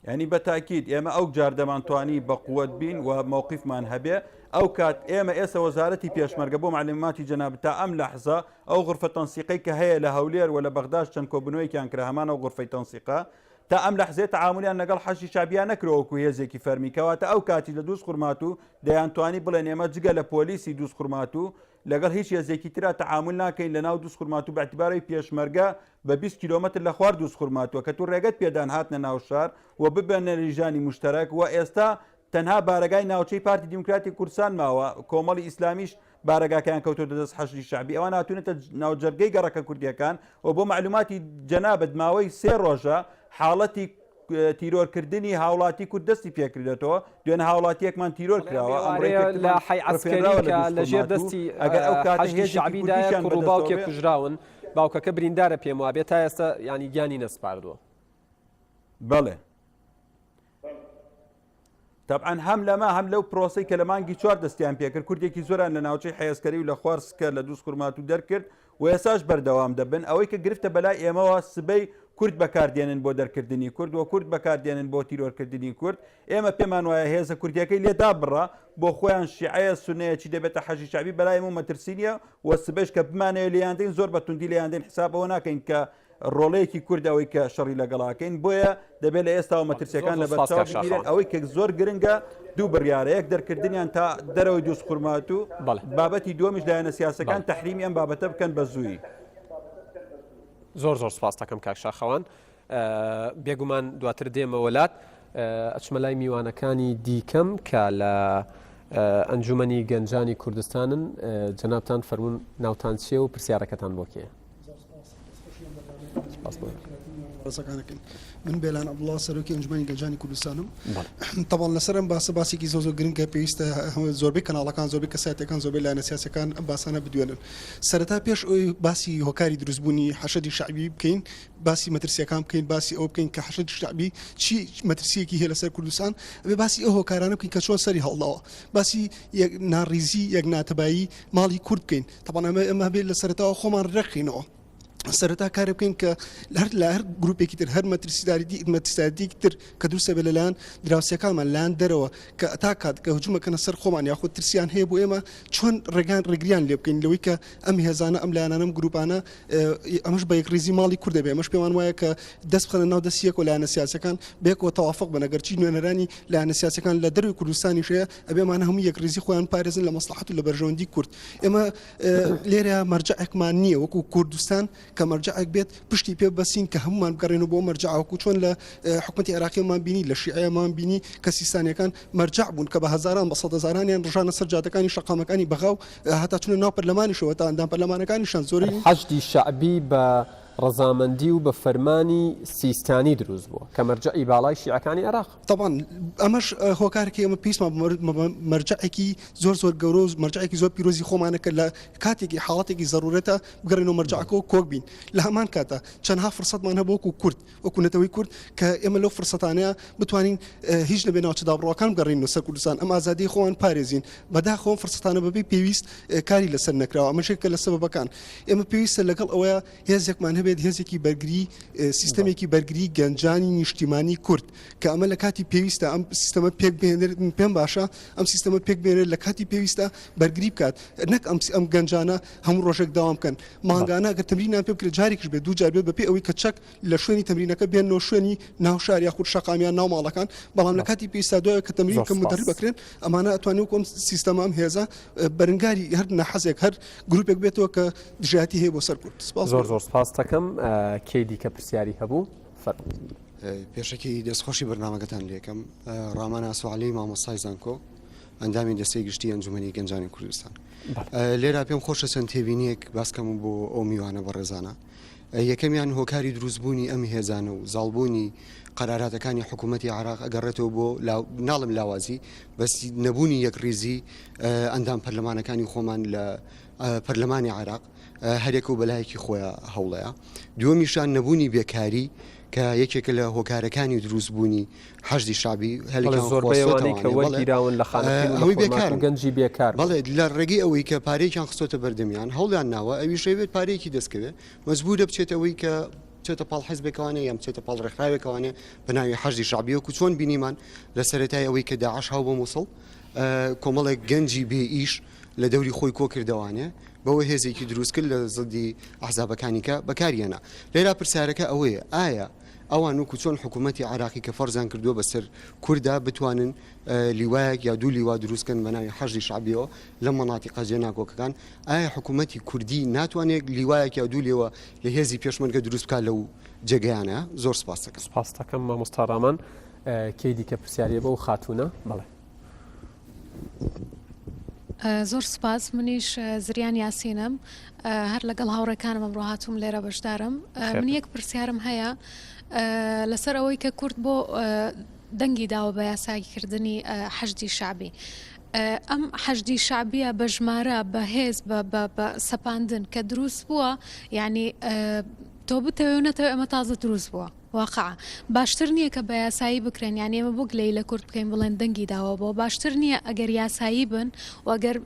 یانی بە تاکید ئێمە ئەو جار دەمانتوانی بە قوت بین و مەوقیفمان هەبێ ئەو کات ئێمە ئێستا وەزارەتی پێشمەرگە بۆ معلوماتی جەناب تا ئەم لەحزە ئەو غرفە تەنسیقەی کە هەیە لە هەولێر و لە بەغداش چەند کۆبنەوەیەکیان کرا هەمان ئەو غرفەی تەنسیقە تا ئەم لەحزەیە تەعامولیان لەگەڵ حەشدی شەعبیا نەکرەوە وەکو هێزێکی فەرمی کەواتە ئەو کاتی لە دووز خورماتوو دەیانتوانی بڵێن ئێمە جگە لە پۆلیسی دووز خورماتوو لەگەڵ هیچ هێزێکی ترا تەعامول ناکەین لە ناو دووزخورماتوو بە ئیعتیبارەوەی پێشمەرگە بە 20 کیلۆمەتر لە خوار دووزخورماتووە کە تو ڕێگەت پێدان هاتنە ناو شار و ببەنە لیژانی موشتەرەک و ئێستا تەنها بارەگای ناوچەی پارتی دیموکراتی کوردستان ماوە کۆمەڵی ئیسلامیش بارەگاکەیان کەوتۆتە دەست حەشدی شەعبی ئەوان هاتوونەتە ناوجەرگەی گەڕەکە کوردیەکان و بۆ مەعلوماتی جەنابت ماوەی سێ ڕۆژە حاڵەتی تیرۆرکردنی هاوڵاتی کورد دەستی پێکردێتەوە دوێنە هاوڵاتیەکمان تیرۆر کراوە لە حەی عەسکەری کە لە ژێر دەستی ئەگەر ئەو کاتە حەشدی هێزێکی شەعبیدایە کوردیشیان کوڕ و بەدەستەوە باوکێک بێ کوژراون باوکەکە بریندارە پێم وابێ تا ئێستا ینی گیانی نەسپاردووە. بەڵێ تەبعەن هەم لەمە هەم لەو پرۆسەی کە لە مانگی چوار دەستیان پێکرد کوردێکی زۆران لە ناوچەی حەیەسکەری و لە خوار سکە لە دووز خورماتوو دەرکرد و ئێساش بەردەوام دەبن ئەوەی کە گرفتە بەلای ئێمەوە سبەی کورد بەکاردێنن بۆ دەرکردنی کورد و کورد بەکاردێنن بۆ تیرۆرکردنی کورد ئێمە پێمان وایە هێزە کوردیەکەی لێ دابڕە بۆ خۆیان شیعەیە سونەیە چی دەبێتە حەشدی شەعبی بەلای ئێمە مەترسی نییە و سبەیش کە بمانەوێ لێیان دێین زۆر بە توندی لێیان دێن حساب ئەوە ناکەین کە ڕۆڵەیەکی کورد ئەوەی کە شەڕی لەگەڵاکەین بۆیە دەبێت لە ئێستاوە مەترسیەکان لە بەرچاو بگیرێن ئەوەی کە زۆر گرنگە دوو بڕیارە یەک دەرکردنیان تا دەرەوەی دووز خورماتوو بابەتی دووەمیش لایەنە سیاسەکان تەحریمی ئەم بابەتە بکەن بە زوویی. زۆر زۆر سپاس دەکەم کاک شاخەوان بێگومان دواتر دێمەوە لات ئەچمە لای میوانەکانی دیکەم کە لە ئەنجومەنی گەنجانی کوردستانن جەنابتان فەرمونون ناوتان چییە و پرسیارەکەتان بۆ کێ؟ ڕزەکانەکەین من بێلان عەبدوڵا سەرۆکی ئەنجومەنی گەنجانی کوردستانم تەبان لەسەر ئەم باسە باسێکی زۆر زۆر گرنگە پێویستە زۆربەی کەناڵەکان زۆربەی کەسایەتەکان زۆربەی لایەنە سیاسەکان ئەم باسانە بدوێنن سەرەتا پێش ئەوی باسی هۆکاری دروستبوونی حەشدی شەعبی بکەین باسی مەترسیەکان بکەین باسی ئەوە بکەین کە حەشدی شەعبی چی مەترسیەکی هەیە لەسەر کوردستان ئەبێ باسی ئەو هۆکارانە بکەین کە چۆن سەری هەڵداوە باسی یەک ناڕیزی یەک ناتەبایی ماڵی کورد بکەین تەبعەن ئەمە ئێمە هەبێت لە سەرەتاوە خۆمان ڕێکخینەوە سەرەتا کارێ بکەین کە هەر لە هەر گروپێکی تر هەر مەترسیداری مەترسیداریتێکی تر کە دروستە بێت لەلایەن دراوسێکانمان لایەن دەرەوە کە تا کات کە هجومەکەنە سەر خۆمان یاخود ترسیان هەیە بۆ ئێمە چۆن ڕێگان ڕێگریان لێ بکەین لەوەی کە ئەم هێزانە ئەم لایەنانە ئەم گروپانە ئەمەش بە یەکڕیزی ماڵی کورد دەبێت ئەمەش پێمان وایە کە دەست بخەنە ناو دەستی یەکەوە لایەنە سیاسەکان بەیەکەوە تەوافق بن ئەگەرچی نوێنەرانی لایەنە سیاسەکان لە دەروی کوردستانیش هەیە ئەبێ ئەمانە هەموو یەکڕیزی خۆیان پارێزن لە مەسڵەحەت و لە بەرژەوەندی کورد ئێمە لێرە مەرجەعێکمان نییە وەکو کوردستان کە مەرجەعێک بێت پشتی پێ ببەستین کە هەموومان بگەڕێنەوە بۆ مەرجەع وەکو چۆن لە حکومەتی عێراقیمان بینی لە شیعەمان بینی کە سیستانیەکان مەرجەع بوون کە بە هەزاران بە سەدهەزارانیان ڕژانە سەر جادەکانی شەقامەکانی بەغا و هەتا چونە ناو پەرلەمانیشەوە تا ئەندام پەرلەمانەکانیشان زۆری حەشدی شەعبی بە ڕەزامەندی و بە فەرمانی سیستانی دروست بووە کە مەرجەعی باڵای شیعەکانی عێراق. تەبعەن ئەمەش هۆکارێکی ئێمە پێویستمان بە مەرجەعێکی زۆر زۆر گەورە و مەرجەعێکی زۆر پیرۆزی خۆمانە کە لە کاتێکی حاڵەتێکی زەرورەتە بگەڕێنەوە مەرجەعەکەوە کۆک بین لە هەمان کاتە چەندها فرسەتمان هەبوو وەکو کورد وەکو نەتەوەی کورد کە ئێمە لەو فرسەتانەیە بتوانین هیچ نەبێ ناوچە دابڕاوەکان بگەڕێنەوە سەر کوردستان ئەم ئازادی خۆمان پارێزین بەداخەوە ئەم فرسەتانە بەبێ پێویست کاری لەسەر نەکراوە ئەمەش یەکێکە لە سەبەبەکان ئێمە پێویستە لەگەڵ ئەوەیە هێزێکمان هەبێت هێزێکی بەرگری سیستەمێکی بەرگری گەنجانی نیشتیمانی کورد کە ئەمە لە کاتی پێویستە ئەم سیستەمە پێک بهێنێت من پێم باشە ئەم سیستەمە پێک بێنێت لە کاتی پێویستە بەرگری بکات نەک ئەم ئەم گەنجانە هەموو ڕۆژێک داوام بکەن مانگانە گەر تەمرینیان پێ بکرێت جارێکیش بێت دوو جار بێت بەپێی ئەوەی کە چەک لە شوێنی تەمرینەکە بێنەوە شوێنی ناو شار یاخود شەقام یان ناو ماڵەکان بەڵام لە کاتی پێویستە دوای کە تەمرین زۆر کە سپاس. مدەرب بکرێن ئەمانە ئەتوانێت وەکو ئەم سیستەمە ئەم هێزە بەرنگاری هەر ناحەزێک هەر گروپێک بێتەوە کە دژایەتی هەیە بۆ سەر کورد سپاس زۆر زۆر سپاس دەکەم کێی دیکە پرسیاری هەبوو فەرموو. پێشەکی دەستخۆشی بەرنامەکەتان لێکەم ڕامان ئاسۆعەلی مامۆستای زانکۆ ئەندامی دەستەی گشتی ئەنجومەنی گەنجانی کوردستان لێرا پێم خۆشە چەند تێبینیەک باسکەم بۆ ئەو میوانە بەڕێزانە یەکەمیان هۆکاری دروستبوونی ئەم هێزانە و زاڵبوونی قەراراتەکانی حکوومەتی عراق ئەگەڕێتەوە بۆ ناڵم لاوازی بەس نەبوونی یەکڕیزی ئەندام پەرلەمانەکانی خۆمان لە پەرلەمانی عێراق هەرێکە و بەلایەکی خۆیان هەوڵەیە دووەمیشان نەبوونی بێکاری کە یەکێکە لە هۆکارەکانی دروستبوونی حەشدی شەعبی هەلێکیان زۆربەی کە خواستۆتەوانێ بەڵێ وەرگیراون لە خانەقین و لە هەمووی خورماتوو بێکارن گەنجی بێکار بوون. بەڵێ لە ڕێگەی ئەوەی کە پارەیەکیان خستۆتە بەردەمیان هەوڵیان ناوە ئەویش ئەیەوێت پارەیەکی دەستکەوێ مەجبوورە بچێتە ئەوەی کە بچێتە پاڵ حزبێکەوانێ یان بچێتە پاڵ ڕێکخراوێکەوانێ بە ناوی حەشدی شەعبی وەکو چۆن بینیمان لە سەرەتای ئەوەی کە داعش هاو بۆ موسڵ کۆمەڵێک گەنجی بێ ئیش لە دەوری خۆی کۆکردەوانێ بەوە هێزێکی دروست کرد لە زدی ئەحزابەکانی کە بەکاریەنا لێرا پرسیارەکە ئەوەیە ئایا ئەوان وەکو چۆن حکوومەتی عراقی کە فەرزیان کردووە بەسەر کوردا بتوانن لیوایەک یا دوو لیوا دروستکەن بە ناوی حەشدی شەعبیەوە لە مەناتیقە جێناکۆکەکان ئایا حکوومەتی کوردی ناتوانێت لیوایەک یا دوو لێوە لە هێزی پێشمەرگە دروست بکات لەو جێگەیانە زۆر سپاس دەکەم. سپاس دەکەم مامۆستا ڕامان. کێی دیکە پرسیاریە بەو خاتوونە؟ بەڵێ. زۆر سوپاس منیش زریان یاسینم هەر لەگەڵ هاوڕێکانم ئەمڕۆ هاتووم لێرە بەشدارم من یەک پرسیارم هەیە لەسەر ئەوەی کە کورد بۆ دەنگی داوە بە یاساییکردنی حەشدی شەعبی ئەم حەشدی شەعبیە بە ژمارە بە هێز بە سەپاندن کە دروست بووە یعنی تۆ بتەوێ و نەتەوێ ئەمە تازە دروست بووە واقعە باشتر نییە کە بە یاسایی بکرێن یانی ئێمە بۆ گلەیی لە کورد بکەین بڵێن دەنگی داوە بۆ باشتر نییە ئەگەر یاسایی بن و ئەگەر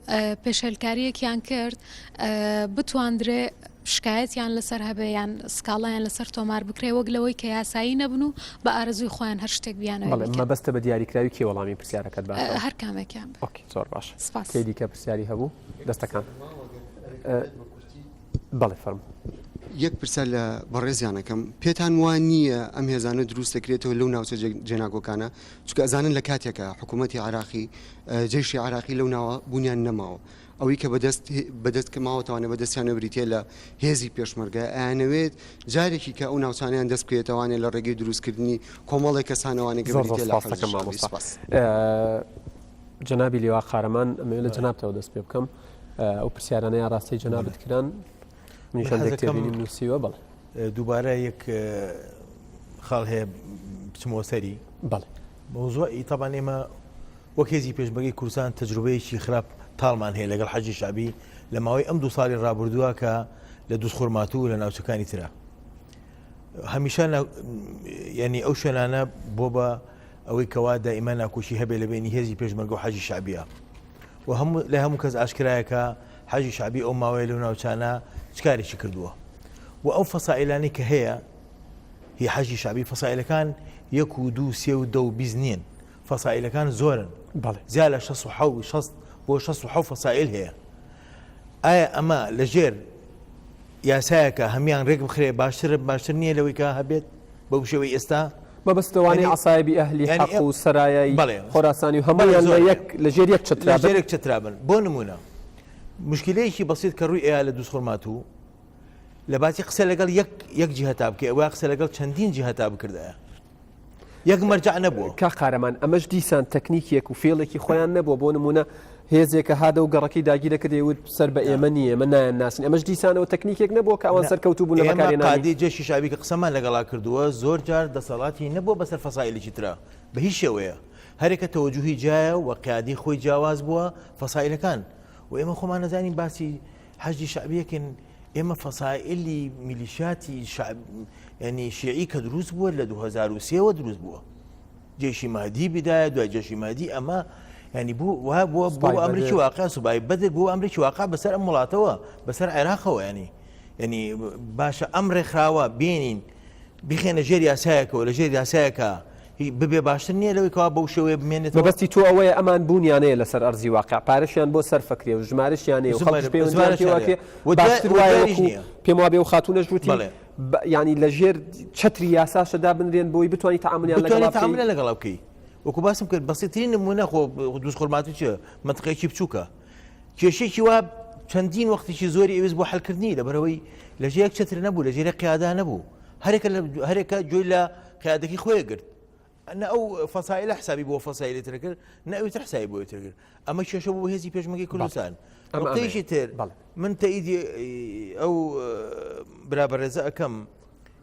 پێشێلکارییەکیان کرد بتواندرێ شکایەتیان لەسەر هەبێ یان سکاڵایان لەسەر تۆمار بکرێ وەک لەوەی کە یاسایی نەبن و بە ئارەزووی خۆیان هەر شتێک بیانەوێ بەڵێ بیکەن. مەبەستە بە دیاریکراوی کێ وەڵامی پرسیارەکەت باتەوە؟ هەر کامێکیان بێ. ئۆکەی زۆر باش. سپاس. کێ دیکە پرسیاری هەبوو؟ دەستەکان. بەڵێ فەرموو. یەک پرسیار لە بەڕێزیان ئەکەم، پێتان وا نییە ئەم هێزانە دروست دەکرێتەوە لەو ناوچە جێناکۆکانە، چونکە ئەزانن لە کاتێکا حکوومەتی عێراقی، جەیشی عێراقی لەو ناوە بوونیان نەماوە، ئەوەی کە بەدەست بەدەست کە ماوەتەوانێ بەدەستیانەوە بریتییە لە هێزی پێشمەرگە، ئەیانەوێت جارێکی کە ئەو ناوچانەیان دەست بکەوێتەوانێ لە ڕێگەی دروستکردنی کۆمەڵێک کەسانەوانێ کە زۆر زۆر بریتییە لە سپاس حەشدی دەکەم شەعبی. مامۆستا. سپاس. جەنابی لیوا قارەمان ئەمەوێت لە جەنابتەوە دەست پێ بکەم ئەو پرسیارانە یا ڕاستەی جەنابت کران منیش هەندێک تێبینیم نووسیوە بەڵێ دووبارە یەک خاڵ هەیە بچمەوە سەری بەڵێ مەوزوعی تەبان ئێمە وەک هێزی پێشمەرگەی کوردستان تەجروبەیەکی خراپ تاڵمان هەیە لەگەڵ حەجی شعبی لە ماوەی ئەم دوو ساڵی ڕابردووە کە لە دووسخورماتوو لە ناوچەکانی ترە هەمیشە ینی ئەو شوێنانە بۆ بە ئەوەی کەوا دائیما ناکۆکی هەبێ لە بەینی هێزی پێشمەرگە و حەجی شەعبیە و هەموو لای هەموو کەس ئاشکرایە کە حەجی شەعبی ئەو ماوەیە لەو ناوچانە چ کارێکی کردووە و ئەو فەسائلانی کە هەیە هی حەجی شەعبی فەسائلەکان یەک و دوو سێ و دە و بیست نین فەسائلەکان زۆرن بەڵێ زیا لە شەست و حەو شەست بۆ 67 فەسائل هەیە ئایا ئەمە لەژێر یاسایەکە هەمان ڕێک بخرێ باشترە باشتر نییە لەوەی کە هەبێت بەو شێوەی ئێستا مەبەست لەوانەی عەسایبی ئەهلی حەق و سەرایای خۆراسانی و هەموویان لە یەک لە ژێر یەک چەترا بن. لە ژێر یەک چەترا بن. بۆ نموونە مشکیلەیەکی بەسیت کە ڕووی ئەیا لە دووزخورماتوو. لە باتی قسە لەگەڵ یەک یەک جیهەتا بکەی ئەوە قسە لەگەڵ چەندین جیهەتا بکردایە یەک مەرجع نەبووە. کاک قارەمان ئەمەش دیسان تەکنیکێک و فێڵێکی خۆیان نەبووە بۆ نمونە هێزێکە هادە و گەڕەکەی داگیرە کرد وت سەر بە ئێمە نییە ئێمە نایان ناسین ئەمەش دیسانەوە تەکنیکێک نەبووە کە ئەوان سەرکەوتوو بوون لە بەکارهێنانی. قادی جەیشی شەعبی کە قسەمان لەگەڵا کردووە زۆر جار دەسەڵاتی نەبووە بەسەر فەسائیلێکی ترا بە هیچ شێوەیە هەرێکە تەوەجوهی جیایە و قیادی خۆی جیاواز بووە فەسائیلەکان و ئێمە خۆمان نەزانین باسی حەشدی شەعبیەکن ئێمە فەسائلی میلیشیاتی شعب ینی شیعی کە دروست بووە لە 2023ەوە دروست بووە جێشی مادی بدایە دوای جێشی مادی ئەمە ینی بوو وها بووە بۆ ئەمریکی واقع سوبای بەدر بوو ئەمریکی واقع بەسەر ئەم وڵاتەوە بەسەر عێراقەوە ینی ینی باشە ئەم ڕێکخراوە بێنین بخێنە ژێر یاسایەکەوە لە ژێر یاسایەکە ببێ باشتر نییە لەوەی کەوا بەو شێوەیە بمێنێتەوە؟ مەبەستی تۆ ئەوەیە ئەمان بوونیان هەیە لەسەر ئەرزی واقع پارەشیان بۆ سەرف ئەکرێ و ژمارەشیان هەیە و خەڵکیش پەیوەندیان پێوە ئەکرێ باشتر وایە وەکو پێم وابێ ئەو خاتوونەش وتی یانی لە ژێر چەتری یاساشە دابنرێن بۆی بتوانی تەعامولیان لەگەڵا بکەی. تەعامولیان لەگەڵا بکەی وەکو باسم کرد بەسیترین نموونە خۆ دووزخورماتوو چیە مەنتقەیەکی بچووکە کێشەیەکی وا چەندین وەختێکی زۆری ئەویست بۆ حلکردنی لەبەرەوەی لە ژێر چەتر نەبوو لە ژێرە قیادا نەبوو هەرێکە لە هەرێکە گوێی لە قیادەکەی خۆی گرت نە ئەو فەسایلە حسابی بۆ فەسایلی تر کرد نە ئەوی تر حسابی بۆ تر کرد ئەمە کێشە بۆ هێزی پێشمەگەی کوردستان ئەمەیشی تر من تەئیدی ئەو برا بەڕێزە ئەەکەم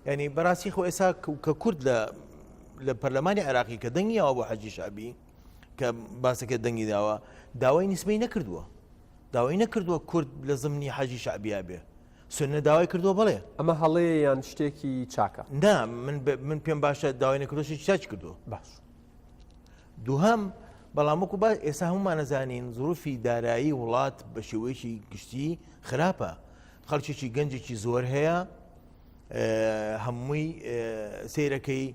ینی بەڕاستی خۆ ئێسا کە کورد لە لە پەرلەمانی عێراقی کە دەنگی یاوە بۆ حەجی شعبی کە باسەکە دەنگی داوە داوای نیسبەی نەکردووە داوای نەکردووە کورد لە زمنی حەجی شعبیا بێ سوننە داوای کردووە بەڵێ. ئەمە هەڵەیە یان شتێکی چاکە؟ نا من من پێم باشە داوای نەکردووە شتێکی چاکی کردووە. باش. دووهەم بەڵام وەکو با ئێستا هەمومان نەزانین زروفی دارایی وڵات بە شێوەیەکی گشتی خراپە خەڵکێکی گەنجێکی زۆر هەیە هەمووی سیرەکەی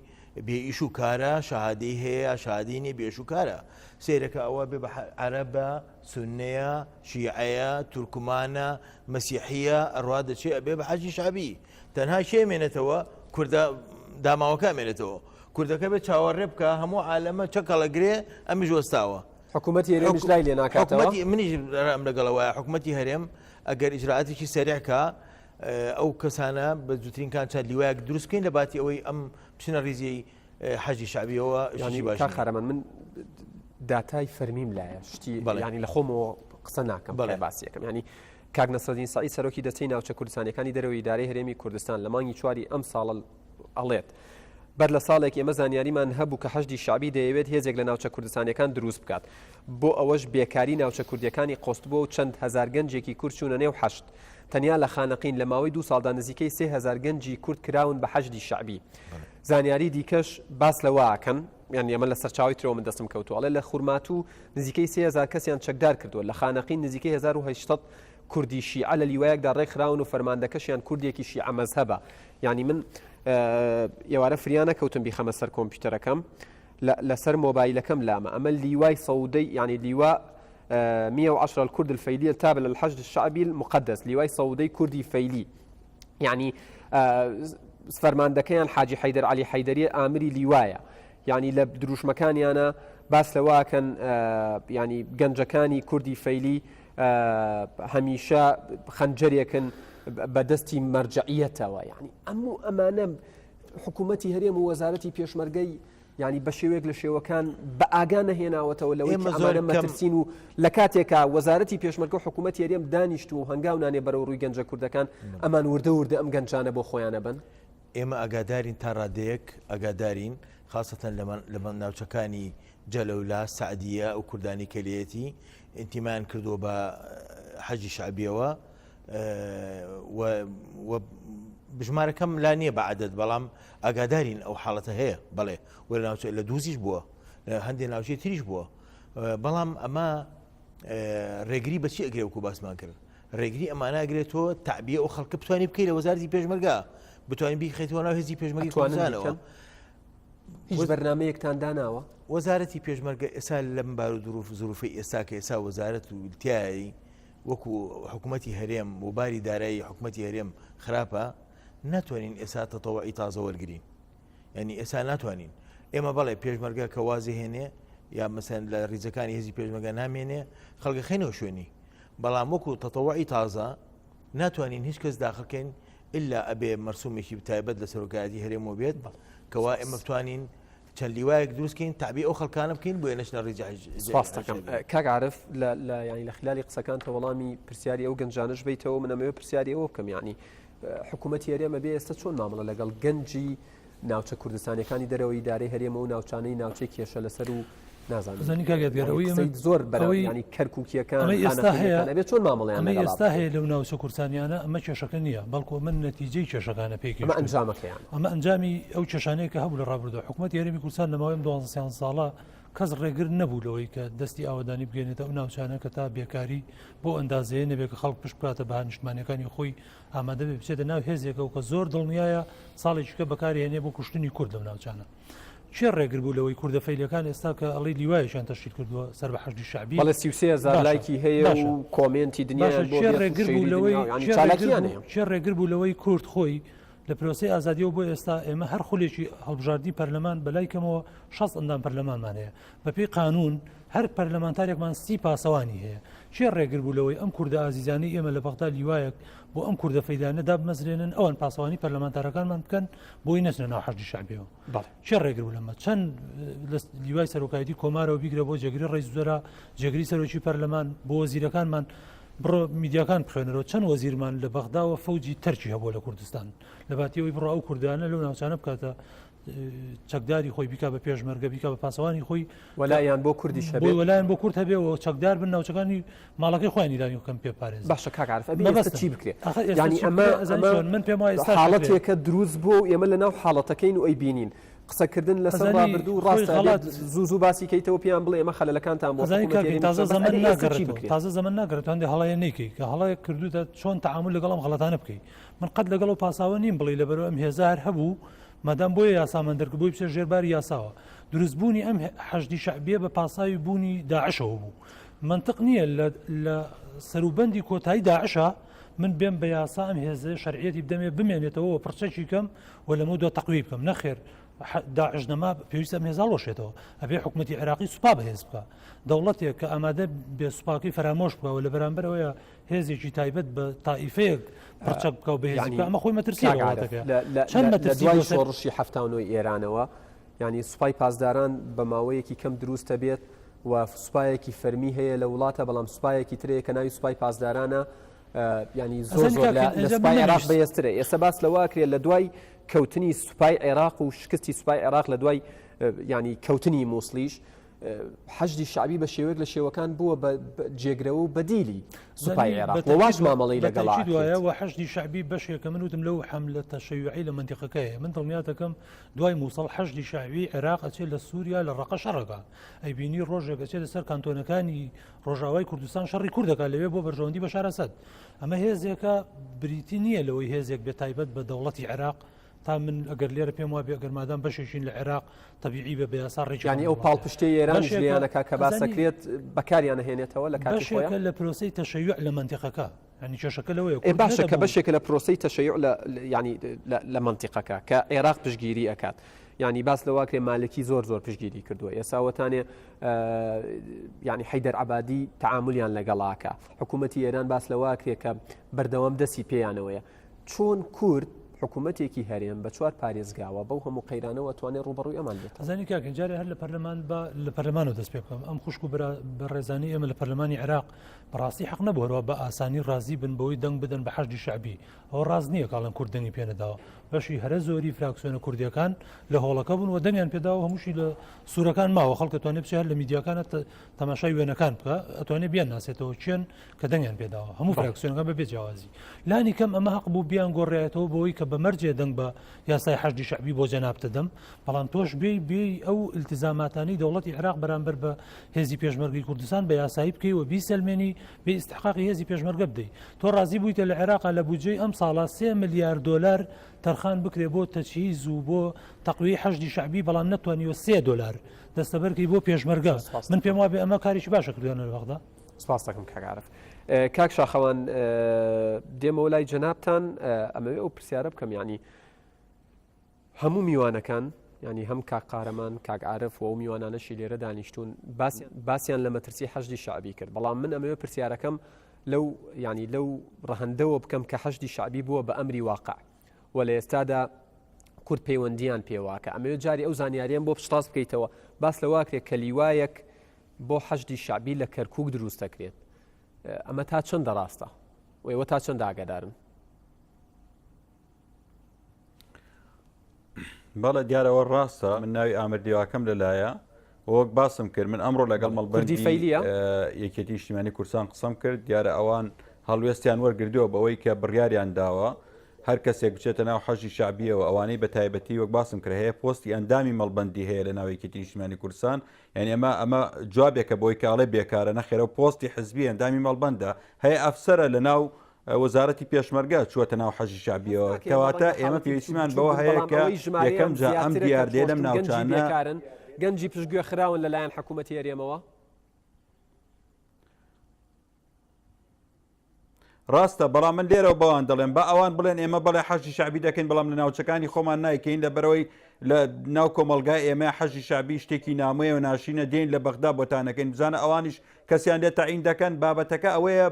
بێ ئیش و کارە شەهادەی هەیە شادی نیە بێش و کارە سیرەکە ئەوە بێ بە عەرەبە سونەیە شیعەیە تورکمانە مەسیحیە ئەڕوا دەچێ ئەبێ بە حەجی شەعبی تەنها کێ مێنێتەوە کوردە داماوەکە مێنێتەوە کوردەکە بێ چاوەڕێ بکە هەموو عالەمە چەکەڵەگرێ ئەمیش وەستاوە حکوومەتی هەرێمیش لای لێ ناکاتەوە حکوومەتی منیش ڕام لەگەڵ وایە حکوومەتی هەرێم ئەگەر ئیجرائاتێکی سەریع کا ئەو کەسانە بە زووترین کات چەند لیوایەک دروست بکەین لە باتی ئەوەی ئەم بچنە ڕیزی حەجی شەعبیەوە یانی کاک قارەمان من داتای فەرمیم لایە شتی ینی لە خۆمەوە قسە ناکەم بەڵێ باسیەکەم ینی کاک نەسرەدین سەعید سەرۆکی دەستەی ناوچە کوردستانیەکانی دەرەوەی ئیدارەی هەرێمی کوردستان لە مانگی چواری ئەم ساڵە ئەڵێت بەر لە ساڵێک ئێمە زانیاریمان هەبوو کە حەشدی شەعبی دەیەوێت هێزێک لە ناوچە کوردستانیەکان دروست بکات بۆ ئەوەش بێکاری ناوچە کوردیەکانی قۆستبووە و چەند هەزار گەنجێکی کورد چوونە نێو حەشد تەنیا لە خانەقین لە ماوەی دوو ساڵدا نزیکەی 3000 گەنجی کورد کراون بە حەشدی شەعبی زانیاری دیکەش باس لەوە ئەکەن یان ئەمە لە سەرچاوەی ترەوە من دەستم کەوتووە ئەڵێ لە خورماتوو نزیکەی 3000 کەسیان چەکدار کردووە لە خانەقین نزیکەی 1800 کوردی شیعە لە لیوایەکدا ڕێکخراون و فەرماندەکەشیان کوردێکی شیعە مەزهەبە یعنی من ئێوارە فریا نەکەوتم بیخەمە سەر کۆمپیوتەرەکەم لەسەر مۆبایلەکەم لامە ئەمە لیوای سەودەی یعنی لیوا 110 الكرد الفيلية التابع للحشد الشعبي المقدس لیوای سەودەی کوردی فەیلی یعنی فەرماندەکەیان حاجی حەیدەر عەلی حەیدەریە ئامری لیوایە یعنی لە دروشمەکانیانە باس لەواکەن ینی گەنجەکانی کوردی فەیلی هەمیشە خەنجەرێکن بەدەستی مەرجعیەتەوە یعنی ئەم و ئەمانە حکوومەتی هەرێم و وەزارەتی پێشمەرگەی یانی بە شێوەیەک لە شێوەکان بە ئاگا نەهێناوەتەوە لەوەی کە ئەمانە مەترسین و لە کاتێکا وەزارەتی پێشمەرگە و حکوومەتی هەرێم دانیشتووە و هەنگاو نانێ بەرەو ڕووی گەنجە کوردەکان ئەمان وردە وردە ئەم گەنجانە بۆ خۆیان ئەبەن؟ ئێمە ئاگادارین تا ڕادەیەک ئاگادارین خاسەتەن لە ناوچەکانی جەلەولا، سەعدیە ئەو کوردانی کە لێیەتی ئینتیمایان کردووە بە حەجی شەعبیەوە و ژمارەکەم لا نییە بە عەدەد بەڵام ئاگادارین ئەو حاڵەتە هەیە بەڵێ و لە ناوچە لە دووزیش بووە لە هەندێک ناوچەی تریش بووە بەڵام ئەمە ڕێگری بەچی ئەگرێ وەکو باسمان کرد ڕێگری ئەمانە ئەگرێت تۆ تعبیە ئەو خەڵکە بتوانانی بکەی لە وەزارتی پێشمەرگە بتوانین بیخیتەوە ناو هێزی پێشمەرگی کوردستانەوە هیچ بەرنمەیەکتان داناوە وەزارەتی پێشمەرگە ئێستا لەم بار و دروف زروفی ئێستا کە ئێستا وەزارەت و تایی وەکو حکوومەتی هەرێم و باری دارایی حکوومەتی هەرێم خراپە ناتوانین ئێستا تەتەوەعی تازە وەرگین ینی ئێستا ناتوانین ئێمە بەڵێ پێشمەرگە کە وازی هێنێ یا مەسەن لە ریزەکانی هێزی پێشمەگە نامێنێ خەڵگە خەینەوە شوێنی بەڵام وەکو تەتەوەعی تازە ناتوانین هیچ کەس داخلکەین. ئللا ئەبێ مەرسومێکی تایبەت لە سەرۆکایەتی هەرێمەوە بێت کەوا ئێمە بتوانین چەند لیوایەک دروست کەین تابی ئەو خەڵکانە بکەین بۆیە نەچنە ڕیزی سپاس دەکەم کاک عارف لە لە یانی لە خلالی قسەکان تە وەڵامی پرسیاری ئەو گەنجانەش بیتەوە من ئەمەوێ پرسیاری ئەوە بکەم یعنی حکوومەتی هەرێمە بێ ئێستا چۆن مامەڵە لەگەڵ گەنجی ناوچە کوردستانیەکانی دەرەوەی ئیدارەی هەرێمە و ناوچانەی ناوچەی کێشە لەسەر و نازانم زانی کاک یادگار ئەوەی ئێمە قسەی زۆر بەرەو ئەوەی ینی کەرکوکیەکان ئەمەی ئێستا هەیە خانەقینەکان ئەبێ چۆن مامەڵەیان ئەمەی لەگەڵا ئێستا بکرێت هەیە لەو ناوچە کوردستانیانە ئەمە کێشەکە نییە بەڵکو ئەمە نەتیجەی کێشەکانە پێی ئەمە گەیشتوون ئەنجامەکەیان ئەمە ئەنجامی ئەو کێشانەیە کە هەبوو لە ڕابردوو حکوومەتی هەرێمی کوردستان لە ماوەی ئەم 12 سیانزە ساڵە کەس ڕێگر نەبوو لەوەی کە دەستی ئاوەدانی بگەێنێتە ئەو ناوچانە کە تا بێکاری بۆ ئەندازەیە نەبێت کە خەڵک پشت بکاتە بەها نیشتمانیەکانی خۆی ئامادە بێ بچێتە ناو هێزێکەوە کە زۆر دڵنیایە ساڵێکیکە بەکارهێنێ بۆ کوشتنی کورد لەو ناوچانە. کێ ڕێگر بوو لەوەی کوردە فەیلیەکان ئێستا کە ئەڵێی لیوایەکیان تەشکیل کردووە سەر بە حەشدی شەعبی بەڵێ 33 هەزار باشە لایکی هەیە باشە و کۆمێنتی باشە دنیایان بۆ کێ بێت و ڕێگر بوو شەیری لەوەی دنیا و یانی کێ ڕێگر چالاکیان بوو هەیە. کێ ڕێگر بوو لەوەی کورد خۆی لە پرۆسەی ئازادیەوە بۆ ئێستا ئێمە هەر خولێکی هەڵبژاردنی پەرلەمان بەلای کەمەوە 60 ئەندام پەرلەمانمان هەیە بەپێی قانون هەر پەرلەمانتارێکمان سی پاسەوانی هەیە کێ ڕێگر بوو لەوەی ئەم کوردە ئازیزانەی ئێمە لە بەغدا لیوایەک بۆ ئەم کوردە فەیلیانە دابمەزرێنن ئەوان پاسەوانی پەرلەمانتارەکانمان بکەن بۆی نەچنە ناو حەشدی شەعبیەوە بەڵێ. کێ ڕێگر بوو لەمە چەند لە لیوای سەرۆکایەتی کۆمارەوە بیگرە بۆ جێگری ڕئیس وزەرا جێگری سەرۆکی پەرلەمان بۆ وەزیرەکانمان بڕۆ میدیاکان بخوێنەرەوە چەند وەزیرمان لە بەغداوە فەوجی تەرکی هەبووە لە کوردستان لە باتی ئەوەی بڕۆ ئەو کوردانە لەو ناوچانە بکاتە چەکداری خۆی بیکا بە پێشمەرگە بیکا بە پاسەوانی خۆی وەلایان بۆ کوردیش هەبێ بۆی وەلایان بۆ کورد هەبێ و چەکدار بن ناوچەکانی ماڵەکەی خۆیان ئیرانی کەم پێ پارێز باشە کاک عارف ئەبێ ئێستا مەبەستم چی بکرێ ئاخر ئێستا یعنی چی ئەمە بکرێ ئەزانی ئەمە چۆن من پێم وایە ئێستا شکرێ حاڵەتێکە دروست بووە و ئێمە لەناو حاڵەتەکەین و ئەیبینین قسەکردن لەسەر ئەزانی ڕابردوو خۆی ڕاستە غەڵەت ئەبێت زوو زوو باسی کەیتەوە پێیان بڵێ ئێمە خەلەلەکانتان بۆ ئەزانی حکوومەتی کاکەین هەرێمی تازە بس زەمەن ئەبێ ئێستا چی ناگەڕێتەوە بکرێ تازە زەمەن ناگەڕێتەوە هەندێ هەڵەیە نەیکەی کە هەڵەیەک کردووتە چۆن تەعامول لەگەڵ ئەم غەڵەتانە بکەی من قەت لەگەڵ ئەو پاساوە نیم بڵێی لەبەرئەوە ئەم هێزە هەر هەبوو مادام بۆیە یاسامان دەرکرد بۆی بچێت ژێر باری یاساوە دروستبوونی ئەم حەشدی شەعبیە بە پاساوی بوونی داعشەوە بوو منطق نییە لە سەروبەندی کۆتایی داعشە من بێم بە یاسا ئەم هێزە شەرعیەتی بدەمێ بمێنێتەوە و پرچەکی کەم و لەمە دو تەقوی بکەم نەخێر داعش نەما پێویستە ئەم هێزا ڵۆشێتەوە ئەبێ حکوومەتی عێراقی سوپا بەهێز بکە دەوڵەتێک کە ئامادە بێ سوپاکەی فەرامۆش بکەوە لە بەرامبەرەوەیە هێزێکی تایبەت بە تائیفەیەک پڕچەک بکە و بەهێزی بکە ئەمە خۆی مەترسییە لە وڵاتەکە چەند لە مەترسی دوای بۆ سەر شۆڕشی 79 ئێرانەوە یعنی سوپای پاسداران بە ماوەیەکی کەم دروست دەبێت و سوپایەکی فەرمی هەیە لە وڵاتە بەڵام سوپایەکی ترەیە کە ناوی سوپای پاسدارانە ینی زۆر ئەزانی زۆر کاک لە ئەنجام من سوپای عێراق نەمویست بەهێزترە ئێستا باس لەوە کرێت لە دوای کەوتنی سوپای عێراق و شکستی سوپای عێراق لە دوای ینی کەوتنی مووسڵیش حەشدی شەعبی بە شێوەیەک لە شێوەکان بووە بە جێگرەوە و بەدیلی سوپای عێراق و واش مامەڵەی لەگەڵا بەتەئکید وایە و حەشدی شەعبی بەشێکە من وتم لەو حەملە تەشەیوعی لە مەنتیقەکە هەیە من دڵنیات دەکەم دوای مووسڵ حەشدی شەعبی عێراق ئەچێت لە سووریا لە ڕەقە شەڕەکە ئەیبینی ڕۆژێک ئەچێتە سەر کانتۆنەکانی ڕۆژاوای کوردستان شەڕی کورد دەکات لەوێ بۆ بەرژەوەندی بەشار ئەسەد ئەمە هێزێکە بریتی نییە لەوەی هێزێک بێ تایبەت بە دەوڵەتی عێراق تا من ئەگەر لێرە پێم وابێ ئەگەر مادام بەشێکین لە عێراق تەبیعی بە بەیاسا ڕێکی یانی ئەو پاڵپشتەی ئێرانیش لێیان ئەکا کە باس ئەکرێت بەکاریان ئەهێنێتەوە لە کاتی خۆیان؟ بەشێکە لە پرۆسەی تەشەیوع لە مەنتیقەکە یانی کێشەکە لەوەیە ئێ باشە کە بەشێکە لە پرۆسەی تەشەیوع لە یانی لە مەنتیقەکە کە عێراق پشتگیری ئەکات یانی باس لەوە کرێ مالکی زۆر زۆر پشتگیری کردووە ئێسا وەتانێ یانی حەیدەر عەبادی تەعامولیان لەگەڵاکە حکوومەتی ئێران باس لەوە کرێ کە بەردەوام دەستی پێیانەوەیە چۆن کورد حکوومەتێکی هەرێم بە چوار پارێزگاوە بەو هەموو قەیرانەوە توانێت ڕووبەڕووی ئەمان بێتەوە؟ ئەزانی کاکە جارێ هەر لە پەرلەمان با لە پەرلەمانەوە دەست پێ بکەم ئەم خوشک و برا بەڕێزانی ئێمە لە پەرلەمانی عێراق بەڕاستی حەق نەبوو هەروە بە ئاسانی ڕازی بن بەوەی دەنگ بدەن بە حەشدی شەعبی ئەوە ڕاست نییە کاڵێن کورد دەنگی پێ نەداوە بەشی هەرە زۆری فراکسیۆنە کوردیەکان لە هۆڵەکە بوون و دەنگیان پێداوە هەمووشی لە سوورەکان ماوە خەڵک ئەتوانێت بچێت هەر لە میدیاکانە تەماشای وێنەکان بکە ئەتوانێت بیان ناسێتەوە کێن کە دەنگیان پێداوە هەموو فراکسیۆنەکان بە بێ جیاوازی لانی کەم ئەمە هەق بوو بیان گۆڕایەتەوە بۆی کە بە مەرجێ دەنگ بە یاسای حەشدی شەعبی بۆ جەناب دەدەم بەڵام تۆش بێ بێ ئەو التزاماتانی دەوڵەتی عێراق بەرامبەر بە هێزی پێشمەرگی کوردستان بە یاسایی بکەی و بیسەلمێنی بێ ئیستحقاقی هێزی پێشمەرگە بدەی تۆ ڕازی بوویتە لە عێراقا لە بودجەی ئەم ساڵە 3 ملیار دۆلار تەرخان بکرێ بۆ تەجهیز و بۆ تەقویەی حەشدی شەعبی بەڵام نەتوانیوە 3 دۆلار دەستەبەرکەی بۆ پێشمەرگە من پێم وابێ ئەمە کارێکی باشە کردویانە لە بەغدا سپاس دەکەم کاک عارف. کاک شاخەوان دێمەوە لای جەنابتان ئەمەوێ ئەو پرسیارە بکەم یعنی هەموو میوانەکان ینی هەم کاک قارەمان کاک عارف و ئەو میوانانەشی لێرە دانیشتون باسیان لە مەترسی حەشدی شعبی کرد بەڵام من ئەمەوێ پرسیارەکەم لەو ینی لەو ڕەهندەوە بکەم کە حەشدی شعبی بووە بە ئەمری واقع و لە ئێستادا کورد پەیوەندیان پێواکە ئەمەوێت جاری ئەو زانیاریان بۆ پشتڕاست بکەیتەوە باس لەواکرێت کە لیوایەک بۆ حەشدی شعبی لە کەرکک دروست دەکرێت ئەمە تا چەندە ڕاستە و ئێوە تا چەند ئاگادارن؟ بەڵێ دیارەوە ڕاستە من ناوی ئامر دیواکەم لەلایە وەک باسم کرد من ئەمڕۆ لەگەڵ مەڵبەندی فەیلیە یەکێتی نیشتیمانی کوردستان قسەم کرد دیارە ئەوان هەڵوێستیان وەرگردووە بەوەی کە بڕیاریان داوە هەر کەسێک بچێتە ناو حەشدی شعبیەوە ئەوانەی بە تایبەتی وەک باسم کرد هەیە پۆستی ئەندامی مەڵبەندی هەیە لە ناو یەکێتی نیشتیمانی کوردستان یعنی ئەمە ئەمە جوابێکە بۆی کاڵێ بێکارە نەخێرە و پۆستی حزبی ئەندامی مەڵبەندە هەیە ئەفسەرە لە ناو وەزارەتی پێشمەرگە چووەتە ناو حەشدی شەعبیەوە، کەواتە ئێمە پێویستیمان بەوە هەیە کە یەکەم جار ئەم دیاردەیە لەم ناوچانە گەنجی پشتگوێ خراون لەلایەن حکوومەتی هەرێمەوە؟ ڕاستە بەڵام من لێرەوە بەوان دەڵێم با ئەوان بڵێن ئێمە بەڵێ حەشدی شەعبی دەکەین بەڵام لە ناوچەکانی خۆمان نایکەین لە بەرەوەی لە ناو کۆمەڵگای ئێمە حەشدی شەعبی شتێکی نامۆیە و ناشینە دێن لە بەغدا بۆتانەکەین بزانە ئەوانیش کەسیان لێ تەعین دەکەن بابەتەکە ئەوەیە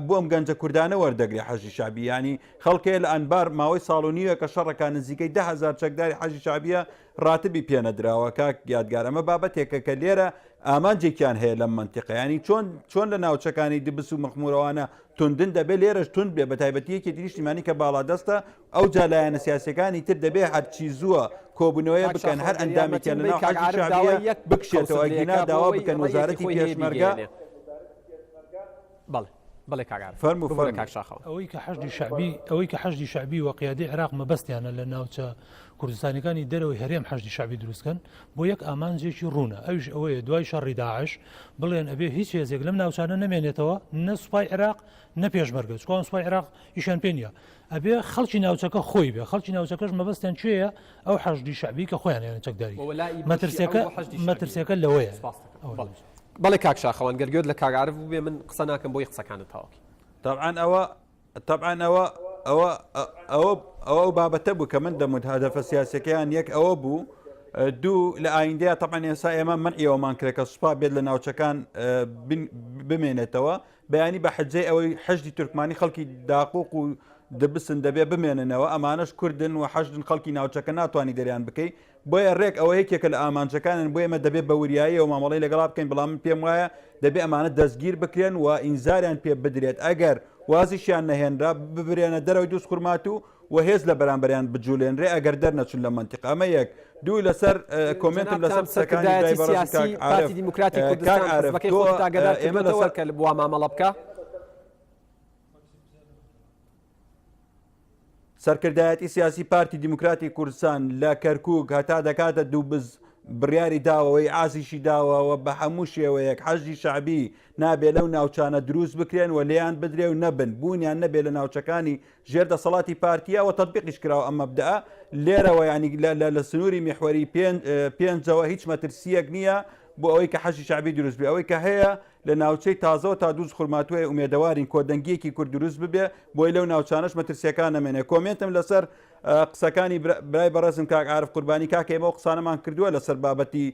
بۆ ئەم گەنجە کوردانە وەردەگرێ حەشدی شەعبی یانی خەڵکێ لە ئەنبار ماوەی ساڵ و نیوێکە شەڕەکە نزیکەی 10هزار چەکداری حەشدی شەعبیە ڕاتبی پێنەدراوە کاک یادگار ئەمە بابەتێکە کە لێرە ئامانجێکیان هەیە لەم مەنتیقە ینی چۆن چۆن لە ناوچەکانی دبس و مەخمورەوانە توندن دەبێت لێرەش تند بێ بە تایبەتی یەکێتی نیشتیمانی کە باڵادەستە ئەو جا لایەنە سیاسەکانی تر دەبێ هەرچی زووە کۆبوونەوەیە بکەن هەر ئەندامێکیان لە ناو حەشدی شەعبیە بکشێتەوە گینا داوا بکەن وەزارەتی پێشمەرگە بەڵێ بەڵێ کاک عارف فەرموو ببورە فەرموو. کاک شاخەوان. ئەوەی کە حەشدی شەعبی ئەوەی کە حەشدی شەعبی و قیادەی عێراق مەبەستیانە لە ناوچە کوردستانیەکانی دەرەوەی هەرێم حەشدی شەعبی دروست کەن بۆ یەک ئامانجێکی ڕوونە ئەویش ئەوەیە دوای شەڕی داعش بڵێن ئەبێ هیچ هێزێک لەم ناوچانە نەمێنێتەوە نە سوپای عێراق نە پێشمەرگە چکان سوپای عێراق ئیشیان پێ نییە ئەبێ خەڵکی ناوچەکە خۆی بێ خەڵکی ناوچەکەش مەبەستیان کوێیە ئەو حەشدی شەعبی کە خۆیان یان چەکداری مەترسیەکە مەترسیەکە لەوەیە بەڵێ کاک شاخەوان گەر گوێت لە کاک عارف بووبێ من قسە ناکەم بۆی قسەکانت تەواوکەی. تەبعەن ئەوە تەبعەن ئەوە ئەوە ئەوە ئەوە ئەو بابەتە بوو کە من دەموت هەدەفە سیاسەکەیان یەک ئەوە بوو دوو لە ئایندەیە تەبعەن ئێستا ئێمە من ئێوەمان کرێ کە سوپا بێت لە ناوچەکان بمێنێتەوە بەیانی بە حجەی ئەوەی حەشدی تورکمانی خەڵکی داقوق و دبسن دەبێ بمێننەوە ئەمانەش کوردن و حەشدن خەڵکی ناوچەکە ناتوانانی دەریان بکەی بۆیە ڕێک ئەوە یەکێکە لە ئامانجەکانن بۆ ئێمە دەبێت بە وریاییەوە مامەڵەی لەگەڵا بکەین بەڵام من پێم وایە دەبێ ئەمانە دەستگیر بکرێن و ئینزاریان پێ بدرێت ئەگەر وازیشیان نەهێنرا ببرێنە دەرەوەی دووز خورماتوو و هێز لە بەرامبەریان بجولێنرێ ئەگەر دەرنەچون لە مەنتیقە ئەمە یەک دوو لەسەر کۆمێنتم لەسەر جەنابتان قسەکانی برای سەرکردایەتی بەڕێزم سیاسی کاک عارف پارتی دیموکراتی کاک کوردستان عارف حزبەکەی تۆ خۆتت ئاگادار ئێمە کردووەتەوە لەسەر کە وا مامەڵە بکا؟ سەرکردایەتی سیاسی پارتی دیموکراتی کوردستان لە کەرکوک هەتا دەکاتە دووبز بڕیاری داوە و ئیعازیشی داوە و بە هەموو شێوەیەک حەشدی شەعبی نابێ لەو ناوچانە دروست بکرێن و لێیان بدرێ و نەبن بوونیان نەبێ لە ناوچەکانی ژێر دەسەڵاتی پارتیە و تەتبیقیش کراوە ئەم مەبدەئە لێرەوە یانی لە سنووری میحوەری پێنجەوە هیچ مەترسیەک نییە بۆ ئەوەی کە حەشدی شەعبی دروست بێ ئەوەی کە هەیە لە ناوچەی تازەوە تا دوز خورماتووەیە ئومێدەوارین کۆدەنگیەکی کورد دروست ببێ بۆی لەو ناوچانەش مەترسیەکان نەمێنێ کۆمێنتم لەسەر قسەکانی برای بەڕێزم کاک عارف قوربانی کاکە ئێمە ئەو قسانەمان کردووە لەسەر بابەتی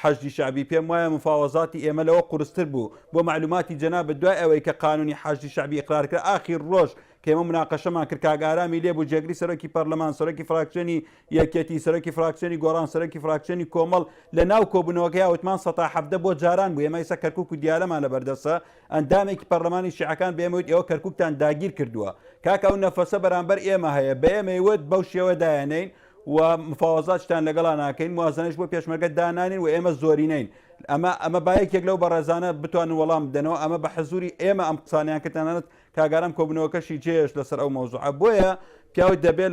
حەشدی شەعبی پێم وایە مفاوەزاتی ئێمە لەوە قورستر بوو بۆ معلوماتی جەنابت دوای ئەوەی کە قانونی حەشدی شەعبی ئیقرار کرا ئاخیر ڕۆژ کە ئێمە مناقەشەمان کرد کاک ئارامی لێ بوو جێگری سەرۆکی پەرلەمان سەرۆکی فراکسیۆنی یەکێتی سەرۆکی فراکسیۆنی گۆڕان سەرۆکی فراکسیۆنی کۆمەڵ لە ناو کۆبوونەوەکەی وتمان سەتا 17 بۆ جاران بوو ئێمە ئیسا کەرکوک و دیالەمان لەبەردەستە ئەندامێکی پەرلەمانی شیعەکان بە ئێمە وت ئێوە کەرکوکتان داگیر کردووە کاکە ئەو نەفەسە بەرامبەر ئێمە هەیە بە ئێمەی وت بەو شێوە دایانەین و مفاوەزاتشتان لەگەڵا ناکەین موازنەش بۆ پێشمەرگە دانانین و ئێمە زۆرینەین ئەمە ئەمە با یەکێک لەو بەڕێزانە بتوانن وەڵام بدەنەوە ئەمە بە حزوری ئێمە ئەم قسانیان کرد تەنانەت کاک ئارام کۆبوونەوەکەشی جێهێشت لەسەر ئەو مەوزوعە بۆیە پیاو دەبێت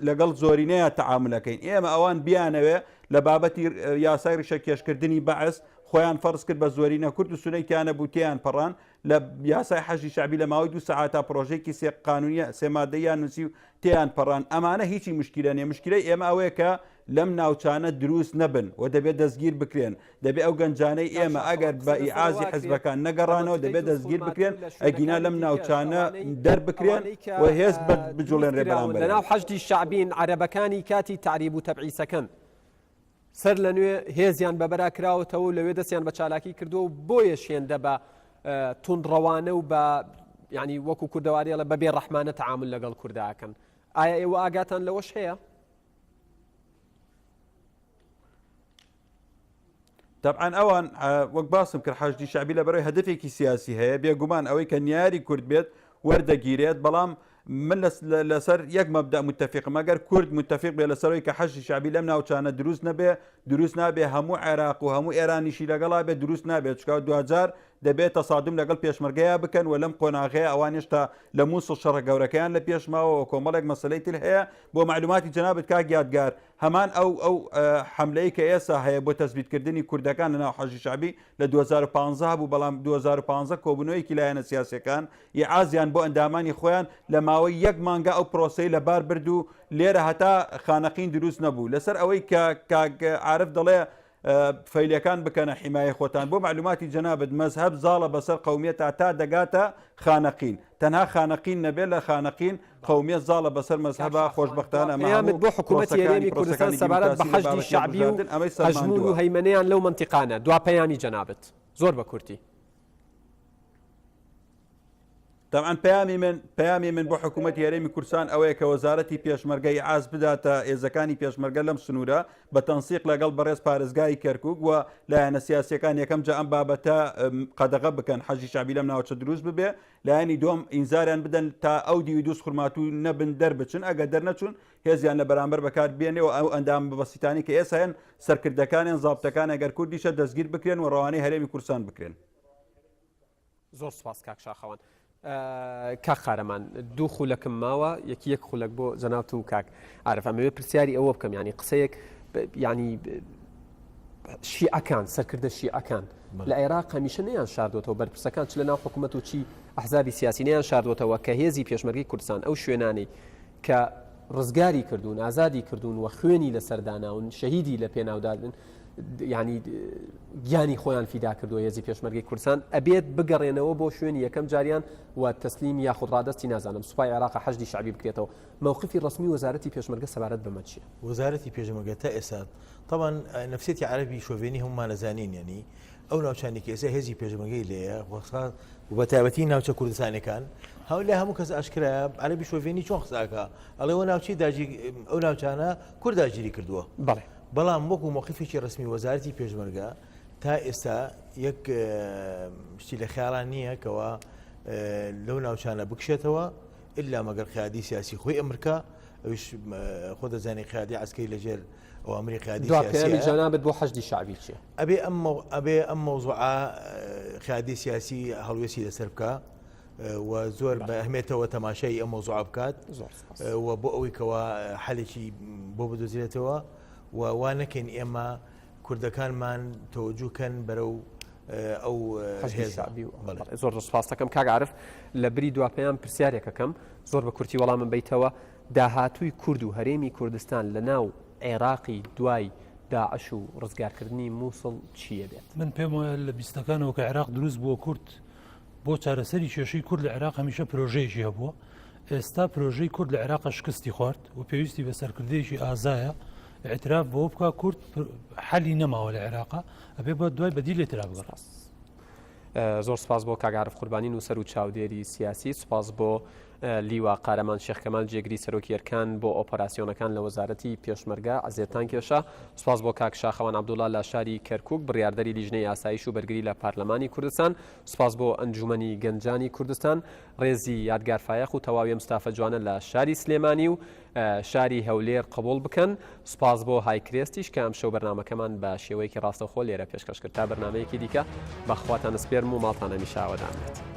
لەگەڵ زۆرینەیە تەعاملەکەین ئێمە ئەوان بیانەوێ لە بابەتی یاسای ڕیشە کێشکردنی بەعس خۆیان فەرز کرد بە زۆرینە کورد و سونەی تیانە بوو تێیان پەڕان لە یاسای حەشدی شەعبی لە ماوەی دوو سەعاتا پڕۆژەیەکی سێ قانونیە سێ مادەییان نووسی و تێیان پەڕان ئەمانە هیچی مشکیلە نیە مشکیلەی ئێمە ئەوەیە کە لەم ناوچانە دروست نەبن و دەبێت دەستگیر بکرێن دەبێ ئەو گەنجانەی ئێمە ئەگەر بە ئیعازی حزبەکان نەگەڕانەوە دەبێت دەستگیر بکرێن ئەگینا لەم ناوچانە دەربکرێن و هێز بجوڵێنرێ بەرامبەریان. لەناو حەشدی شەعبین عەرەبەکانی کاتی تەعریب و تەبعیسەکەن سەر لە نوێ هێزیان بەبەرا کراوەتەوە و لەوێ دەستیان بە چالاکی کردووە و بۆیەش هێندە بە. توندڕەوانە و بە یعنی وەکو کوردەواریڵە بە بێ ڕەحمانە تعامل لەگەڵ کورداکەن ئایا ئێوە ئاگاتان لەوەش هەیە؟ تەبعەن ئەوان وەک باسم کرد حەشدی شەعبی لەبەرەوەی هەدەفێکی سیاسی هەیە بێگومان ئەوەی کە نیاری کورد بێت وەردەگیرێت بەڵام من لەسەر یەک مەبدا متفقم ئەگەر کورد متفق بێ لەسەرەوەی کە حەشدی شەعبی لەم ناوچانە دروست نەبێ دروست نابێ هەموو عێراق و هەموو ئێرانیشی لەگەڵا بێ دروست نابێت چکا دواجار دەبێت تەسادوم لەگەڵ پێشمەرگەیە بکەن و لەم قۆناغەیە ئەوان هێشتا لە مووسڵ شەڕە گەورەکەیان لە پێشماوە و کۆمەڵێک مەسلەی تر هەیە بۆ معلوماتی جەنابت کاک یادگار هەمان ئەو ئەو حەملەی کە ئێسا هەیە بۆ تەسبیتکردنی کوردەکان لە ناو حەشدی شەعبی لە 2015 هەبوو بەڵام 2015 کۆبوونەوەیەکی لایەنە سیاسیەکان ئیعازیان بۆ ئەندامانی خۆیان لە ماوەی یەک مانگا ئەو پرۆسەی لەبار برد و لێرە هەتا خانەقین دروست نەبوو لەسەر ئەوەی کە کاک عارف دەڵێ فەیلەکان بکەنە حیمایەی خۆتان بۆ مەعلوماتی جەنابت مەزهەب زاڵە بەسەر قەومیەتا تا دەگاتە خانەقین تەنها خانەقین نەبێت لە خانەقین قەومیەت زاڵە بەسەر مەزهەبا خۆشبەختانە ئەمە پەیامت هەموو بۆ حکوومەتی پرۆسەکانی هەرێمی کوردستان پرۆسەکانی سەبارەت بە دیموکراسی لە حەشدی بابەتی شەعبی و هەڵبژاردن ئەمەی هەژموون و سەلماندووە. هەیمەنەیان لەو مەنتیقانە دوا پەیامی جەنابت زۆر بە کورتی. تەبعەن پەیامی من پەیامی من بۆ حکوومەتی هەرێمی کوردستان ئەوەیە کە وەزارەتی پێشمەرگە ئیعاز بداتە هێزەکانی پێشمەرگە لەم سنوورە بە تەنسیق لەگەڵ بەڕێز پارێزگای کەرکوک و لایەنە سیاسیەکان یەکەم جا ئەم بابەتە قەدەغە بکەن حەشدی شەعبی لەم ناوچە دروست ببێ لایەنی دووەم ئینزاریان بدەن تا ئەو دیوی دووز خورماتوو نەبن دەربچن ئەگەر دەرنەچوون هێزیان لە بەرامبەر بەکار بێنێ و ئەو ئەندام بەسیتانی کە ئێستا هەن سەرکردەکانیان زابتەکان ئەگەر کوردیشە دەستگیر بکرێن و ڕەوانەی هەرێمی کوردستان بکرێن. زۆر سوپاس کاک شاخەوان. کاک قارەمان دوو خولەکم ماوە یەکی یەک خولەک بۆ جەنابت و کاک عارف ئەمەوێ پرسیاری ئەوە بکەم ینی قسەیەک ینی شیعەکان سەرکردە شیعەکان لە عێراق هەمیشە نیان شاردوێتەوە بەرپرسەکان چ لە ناو حکوومەت و چی ئەحزابی سیاسی نیان شاردوێتەوە کە هێزی پێشمەرگی کوردستان ئەو شوێنانەی کە ڕزگاری کردوون ئازادی کردوون و خوێنی لەسەرداناون شەهیدی لە پێناودادن ینی گیانی خۆیان فیدا کردووە هێزی پێشمەرگەی کوردستان ئەبێت بگەڕێنەوە بۆ شوێنی یەکەم جاریان و تەسلیم یاخود ڕادەستی نازانم سوپای عێراق حەشدی شەعبی بکرێتەوە مەوقفی ڕەسمی وەزارەتی پێشمەرگە سەبارەت بەمە چییە؟ وەزارەتی پێشمەرگە تا ئێستا تەبعەن نەفسیەتی عەرەبی شۆڤێنی هەموومان ئەزانین یانی ئەو ناوچانی کە ئێستا هێزی پێشمەرگەی لێیە و بە تایبەتی ناوچە کوردستانەکان هەو لە هەموو کەس ئاشکرایە عەرەبی شۆڤێنی چۆن قساکە ئەڵێ ئەو ناوچەی داگیر ئەو ناوچانە کورد داگیری کردووە بەڵێ بەڵام وەکو مەوقیفێکی ڕەسمی وەزارەتی پێشمەرگە تا ئێستا یەک شتی لە خەیاڵان نییە کەوا لەو ناوچانە بکشێتەوە ئللا مەگەر قیادی سیاسی خۆی ئەمرکا ئەوش خۆ دەزانی قیادی عسکەری لەژێر ئەوامری قیادی سیاسی جەنابت بۆ حەشدی شەعبی چیە؟ ئەبێ ئەم ئەبێ ئەم مەوزوعە قیادی سیاسی هەڵوێستی لەسەر بکە و زۆر بە ئەهمێتەوە تەماشای ئەم مەوزوعە بکات و بۆ ئەوەی کەوا حەلێکی بۆ بدۆزرێتەوە و وا نەکەین ئێمە کوردەکانمان تەوەجوکەن بەرەو ئەو زۆر زۆر سپاس دەکەم کاک عارف لە بری دوا پەیام پرسیارێکەکەم زۆر بە کورتی وەڵامم بیتەوە داهاتووی کورد و هەرێمی کوردستان لە ناو عێراقی دوای داعش و ڕزگارکردنی مووسڵ چییە بێت؟ من پێم وایە لە بیستەکانەوە کە عێراق دروست بووە کورد بۆ چارەسەری کێشەی کورد لە عێراق هەمیشە پرۆژەیەکی هەبووە، ئێستا پرۆژەی کورد لە عێراق شکستی خوارد و پێویستی بە سەرکردەیەکی ئازایە ئیعتراف بەوە بکا کورد حەلی نەماوە لە عێراقا ئەبێ بە دوای بەدیلێ ترا بگەڕێ. زۆر سپاس بۆ کاک عارف قوربانی نووسەر و چاودێری سیاسی، سپاس بۆ لیوا قارەمان شێخ کەمال جێگری سەرۆکی ئەرکان بۆ ئۆپەراسیۆنەکان لە وەزارەتی پێشمەرگە عەزێتان کێشا، سوپاس بۆ کاک شاخەوان عەبدوڵا لە شاری کەرکوک بڕیاردەری لیژنەی ئاسایش و بەرگری لە پارلەمانی کوردستان، سوپاس بۆ ئەنجومەنی گەنجانی کوردستان، ڕێزی یادگار فایەق و تەواوی ئەم ستافە جوانە لە شاری سلێمانی و شاری هەولێر قبوڵ بکەن، سوپاس بۆ هایکرێستیش کە ئەمشەو بەرنامەکەمان بە شێوەیەکی ڕاستەوخۆ لێرە پێشکەش کرد. تا بەرنامەیەکی دیکە بە خواتان ئەسپێرم و ماڵتان هەمیشە ئاوەدان بێت.